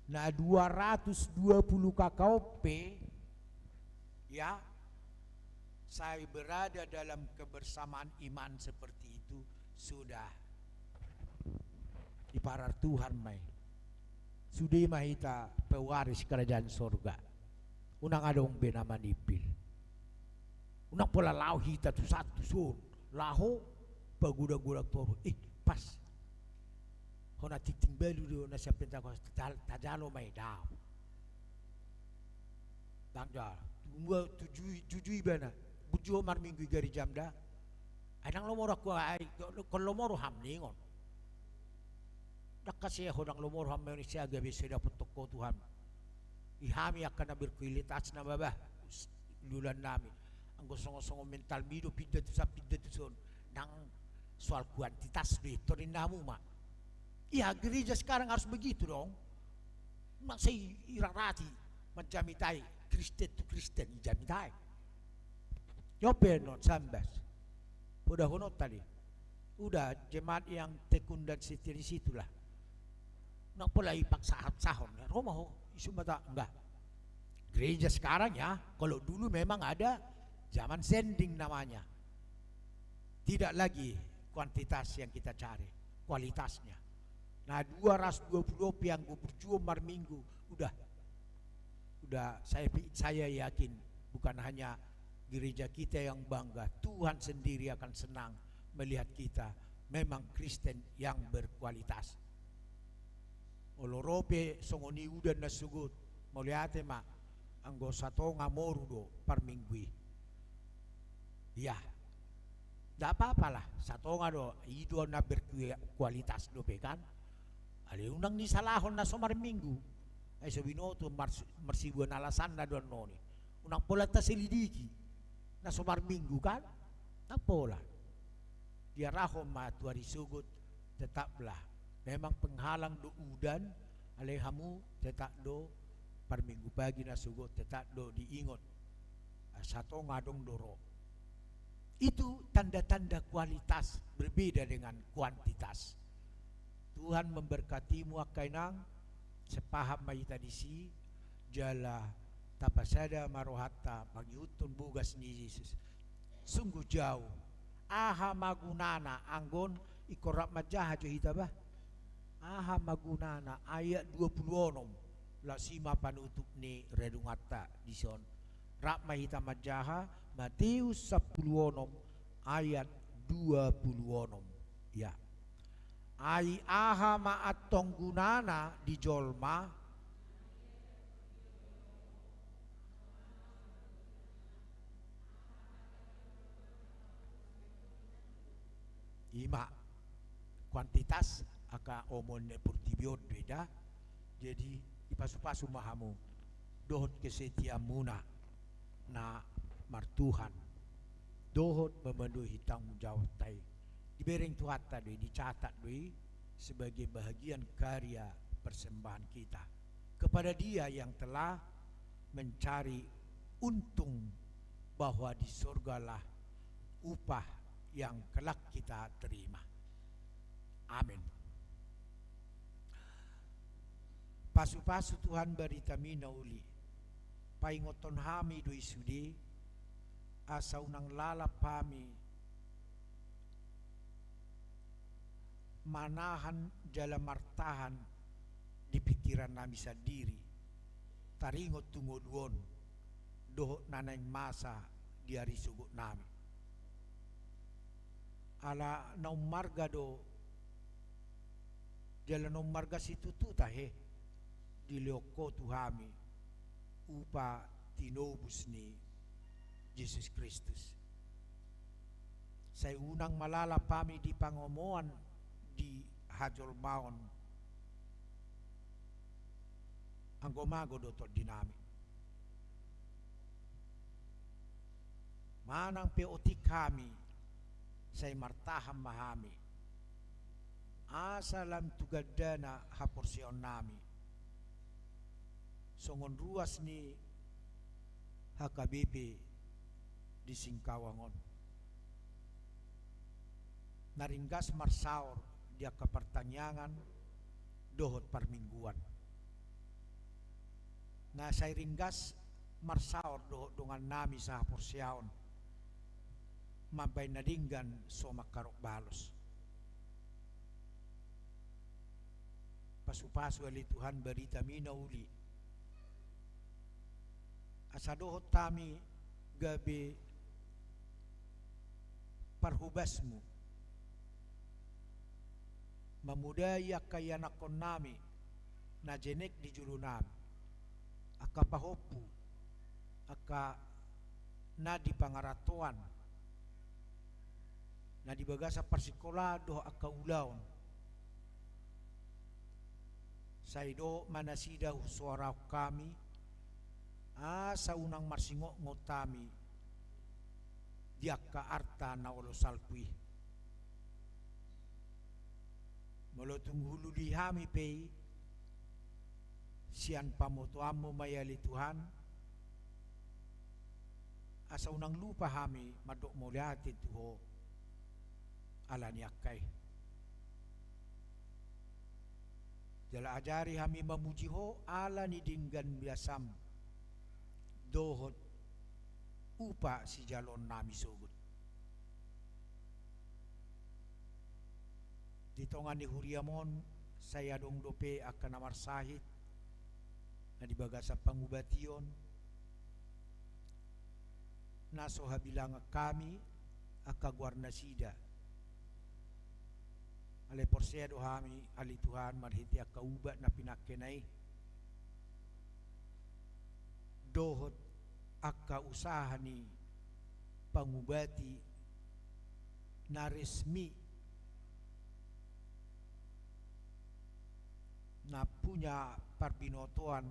Na dua ratus dua puluh K K O P, ya, sai berada dalam kebersamaan iman seperti itu, sudah diparar Tuhan ma i. Sude ma hita pewaris kerajaan sorga. Unang adong be na manimpil. Unang pola laho hita tu satu son. Laho pagodang-godang toru. Eh, pas. Hona tingting balu do na sian pentakos, tajal-, tajalo ma i, daong. Ndang jalo. Tumua tuju i, tuju ibana. Burju ho marminggu i garejam da. Ai ndang lomo rohangku ai, ingkon lomo roham ningon. Ndang hasea ho, ndang lomo roham manusia gabe sai dapothon ho Tuhan. Di hami angka na berkualitas nama bah, uluan nami. Anggo songon-songon mental mi do pinda tuson, pinda tuson. Ndang soal kuantitas do i, torinnamu ma. Iya, gereja sekarang harus begitu dong. Masa i-, irarati manjamitai Kristen tu Kristen, ijamitai. Nyope non sambas. Poda hono tadi. Udah, jemaat yang tekun dan setia di situlah. Nggak pola ipaksa-paksahon. Roma ho, isu mata, enggak. Gereja sekarang ya, kalau dulu memang ada zaman sending namanya. Tidak lagi kuantitas yang kita cari, kualitasnya. Nah, dua ratus dua puluh ope anggo burju on marminggu, udah. Udah, saya pi-, saya yakin bukan hanya gereja kita yang bangga, Tuhan sendiri akan senang melihat kita memang Kristen yang berkualitas. Olo ro pe songon i udan na sogot, mauliate ma, anggo satonga moru do parminggu i. Iya. Ndak apa-apa lah, satonga do, i do na berkualitas dope kan. Alai unang disalahon na so marminggu. Ai so binoto mars-, marsibuan alasanna do annon i. Unang pola taselidiki na so marminggu kan. Ndang pola. Diarahon ma tu ari sogot, tetaplah. Memang penghalang do udan, alai hamu tetap do parminggu pagi na sogot, tetap do diingot. Satonga adong do ro. Itu tanda-tanda kualitas berbeda dengan kuantitas. Tuhan memberkatimu angka inang, sepahat ma hita disi, jala tapasada ma rohanta mangihuthon bogas ni Jesus. Sungguh jauh. Aha ma gunana anggo on, ingkon rap manjaha jo hita bah. Aha ma gunana, ayat dua puluh onom. Laos i ma panutup ni renunganta dison. Rap ma hita manjaha Mateus sampulu onom ayat dua puluh onom. Ya. Ai aha ma antong gunana di jolma? I ma kuantitas angka omoan ni portibi on do i da. Jadi, dipasu-pasu ma hamu dohot kesetiaanmuna na martuhan dohot memenuhi tanggung jawabta i. Dibereng Tuhanta do i, dicatat do i sebagai bahagian karya persembahan kita kepada Dia yang telah mencari untung bahwa di sorgalah upah yang kelak kita terima. Amin. Pasu-pasu Tuhan baritami na uli. Paingothon hami do i sude, asa unang lalap hami manahan jala martahan di pingkiran nami sandiri, taringot tu ngolu on, dohot na naeng masa di ari sogot nami. Ala na ummarga do, jala na ummarga situtu tahe, dilehon Ho tu hami upa tinobus ni Jesus Kristus. Sai unang ma lalap hami di pangomoan di hajolmaon, anggo mago do tondinami. Manang pe otik hami, sai martahan ma hami, asa lam tu gandana haporseaon nami, songon ruas ni H K B P di Singkawang on. Na ringgas marsaor di angka partangiangan dohot parmingguan. Na sai ringgas marsaor dohot dongan nami sahaporseaon mambahen na denggan so mangkarok balos. Pasu-pasu ale Tuhan baritami na uli, asa dohot hami gabe parhobasmu, mamodai angka ianakhon nami na jenek di jolo nami, angka pahompu, angka na di pangarantoan, na di bagasan parsikolaan dohot angka ulaon. Sai dohot ma nasida husoarahon hami, asa unang marsingotngot hami di angka arta na olo salpu i. Molo tung hulului hami pe i, sian pamotoanmu ma i ale Tuhan, asa unang lupa hami mandok mauliate tu Ho ala ni angka i. Jala ajari hami mamuji Ho ala ni denggan basam dohot upa sijaloonnami sogot. Di tonga ni huriam on sai adong dope angka na marsahit na di bagasan pangubation, na so habilangan hami angka goarnasida. Alai porsea do hami ale Tuhan marhite angka ubat na pinangkena i dohot angka usaha ni pangubati na resmi na punya parbinotoan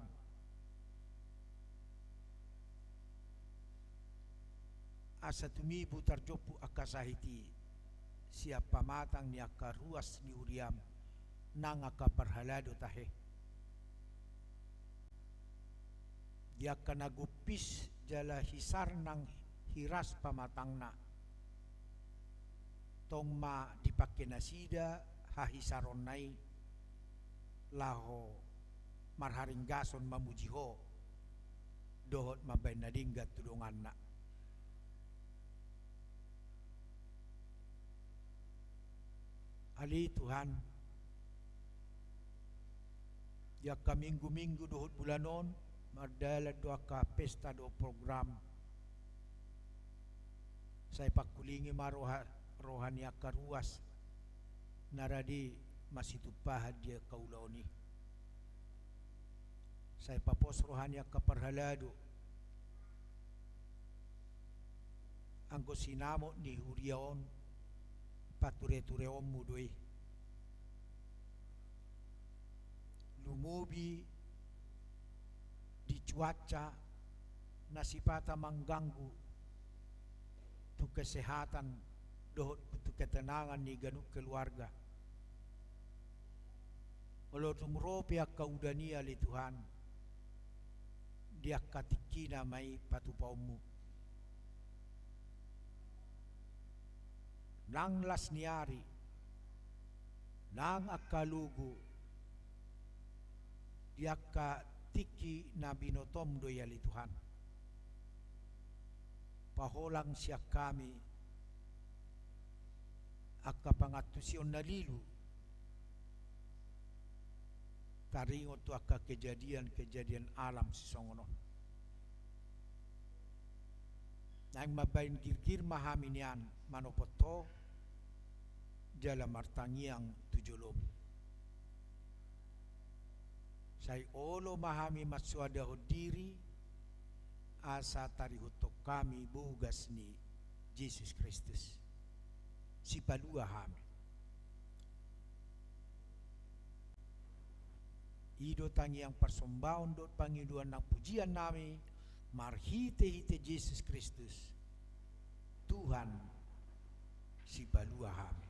asa tumibu tarjompu angka sahit i sian pamatang ni angka ruas ni huriam nang angka parhalado tahe. Di angka na gompis jala hisar nang hiras pamatangna, tong ma dipangke nasida hahisaronna i laho marharinggason mamuji Ho dohot mambahen na denggan tu donganna. Ale Tuhan, di angka minggu-minggu dohot bulan on mardalan do angka pesta dohot program. Sai pangkulingi ma roha, roha ni angka ruas na rade masitumpahan di angka ulaon i. Sai papos roha ni angka parhalado anggo sinamot ni huria on pature-tureonmu do i. Lumobi di cuaca na sipata mangganggu tu kesehatan dohot tu ketenangan ni ganup keluarga. Olo tung ro pe angka udan i ale Tuhan, di angka tingkina ma i patupaonmu. Nang las ni ari, nang angka logo, di angka tingki na binotom do i ale Tuhan. Paholang sian hami angka pangantusion na lilu taringot tu angka kejadian-kejadian alam sisongon on. Naeng mambahen girgir ma hami nian manopot Ho jala martangiang tu jolom. Sai olo ma hami mansoadahon diri asa tarihothon hami bogas ni Jesus Kristus, Sipalua hami. I do tangiang parsombaon dohot pangidoan nang pujian nami marhite-hite Jesus Kristus, Tuhan Sipalua hami.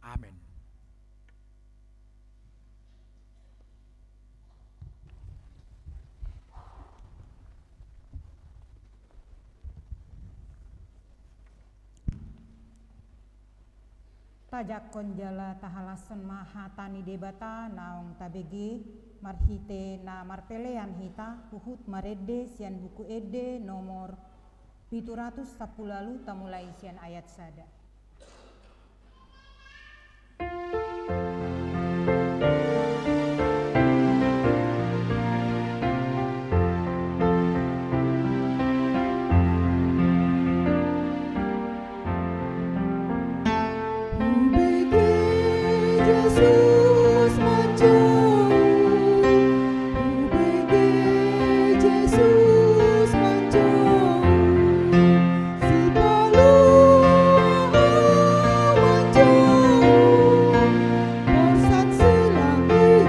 Amen. Tajangkon jala tahalashon ma hata ni Debata naung tabege marhite na marpelean hita huhut marende sian Buku Ende nomor pitu ratus sampulu ualu, tamulai sian ayat sada. Hubege Jesus manjou, hubege Jesus manjou, Sipalua manjou, porsat silang i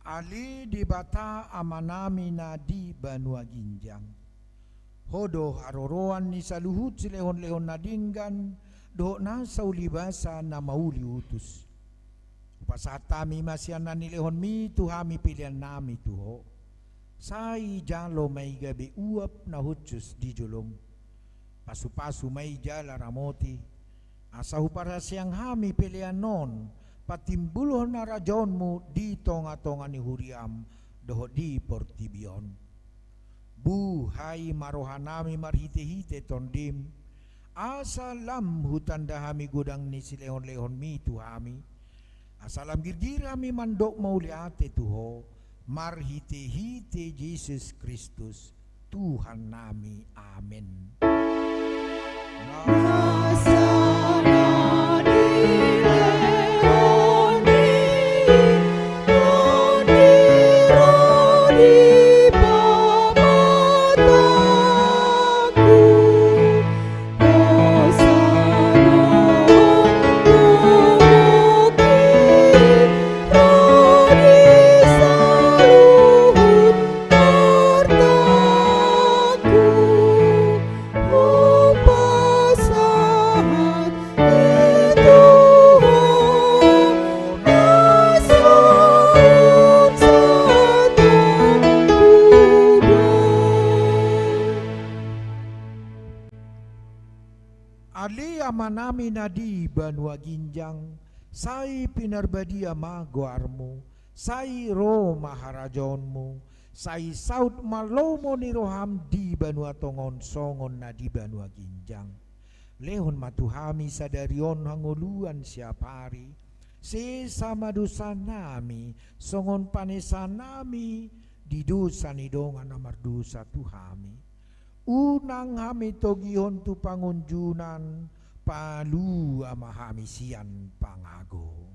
Ale Debata Amanami na di banua ginjang, Ho do haroroan ni saluhut silehonlehon na denggan dohot na saulibasa na mauliutus. Hupasahat hami ma sian na nilehonMi tu hami peleannami tu Ho. Sai jalo ma i gabe uap na hushus di joloM. Pasupasu ma i jala ramoti, asa huparhaseang hami pelean on patimbulhon harajaonMu di tongatonga ni huriaM dohot di portibi on. Buhai ma rohanami marhitehite TondiM, asa lam hutanda hami godang ni silehonlehonMi tu hami, asa lam girgir hami mandok mauliate tu Ho, marhitehite Jesus Kristus, Tuhannami. Amen. Ale Amanami na di banua ginjang, sai pinarbadia ma goarMu, sai ro ma harajaonMu, sai saut ma lomo ni rohaM di banua tonga on songon na di banua ginjang. Lehon ma tu hami sadari on hangoluan siapari, sesa ma dosanami, songon panesanami di dosa ni dongan na mardosa tu hami. Unang hami togihon tu pangunjunan, palua ma hami sian pangago.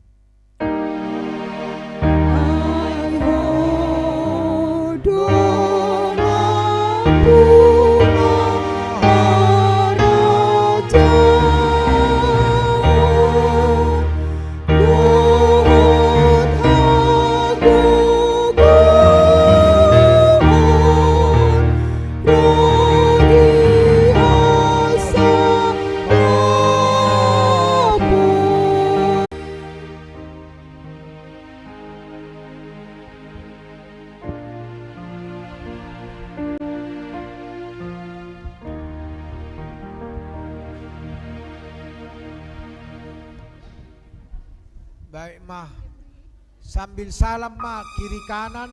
Baik ma, sambil salam ma kiri kanan.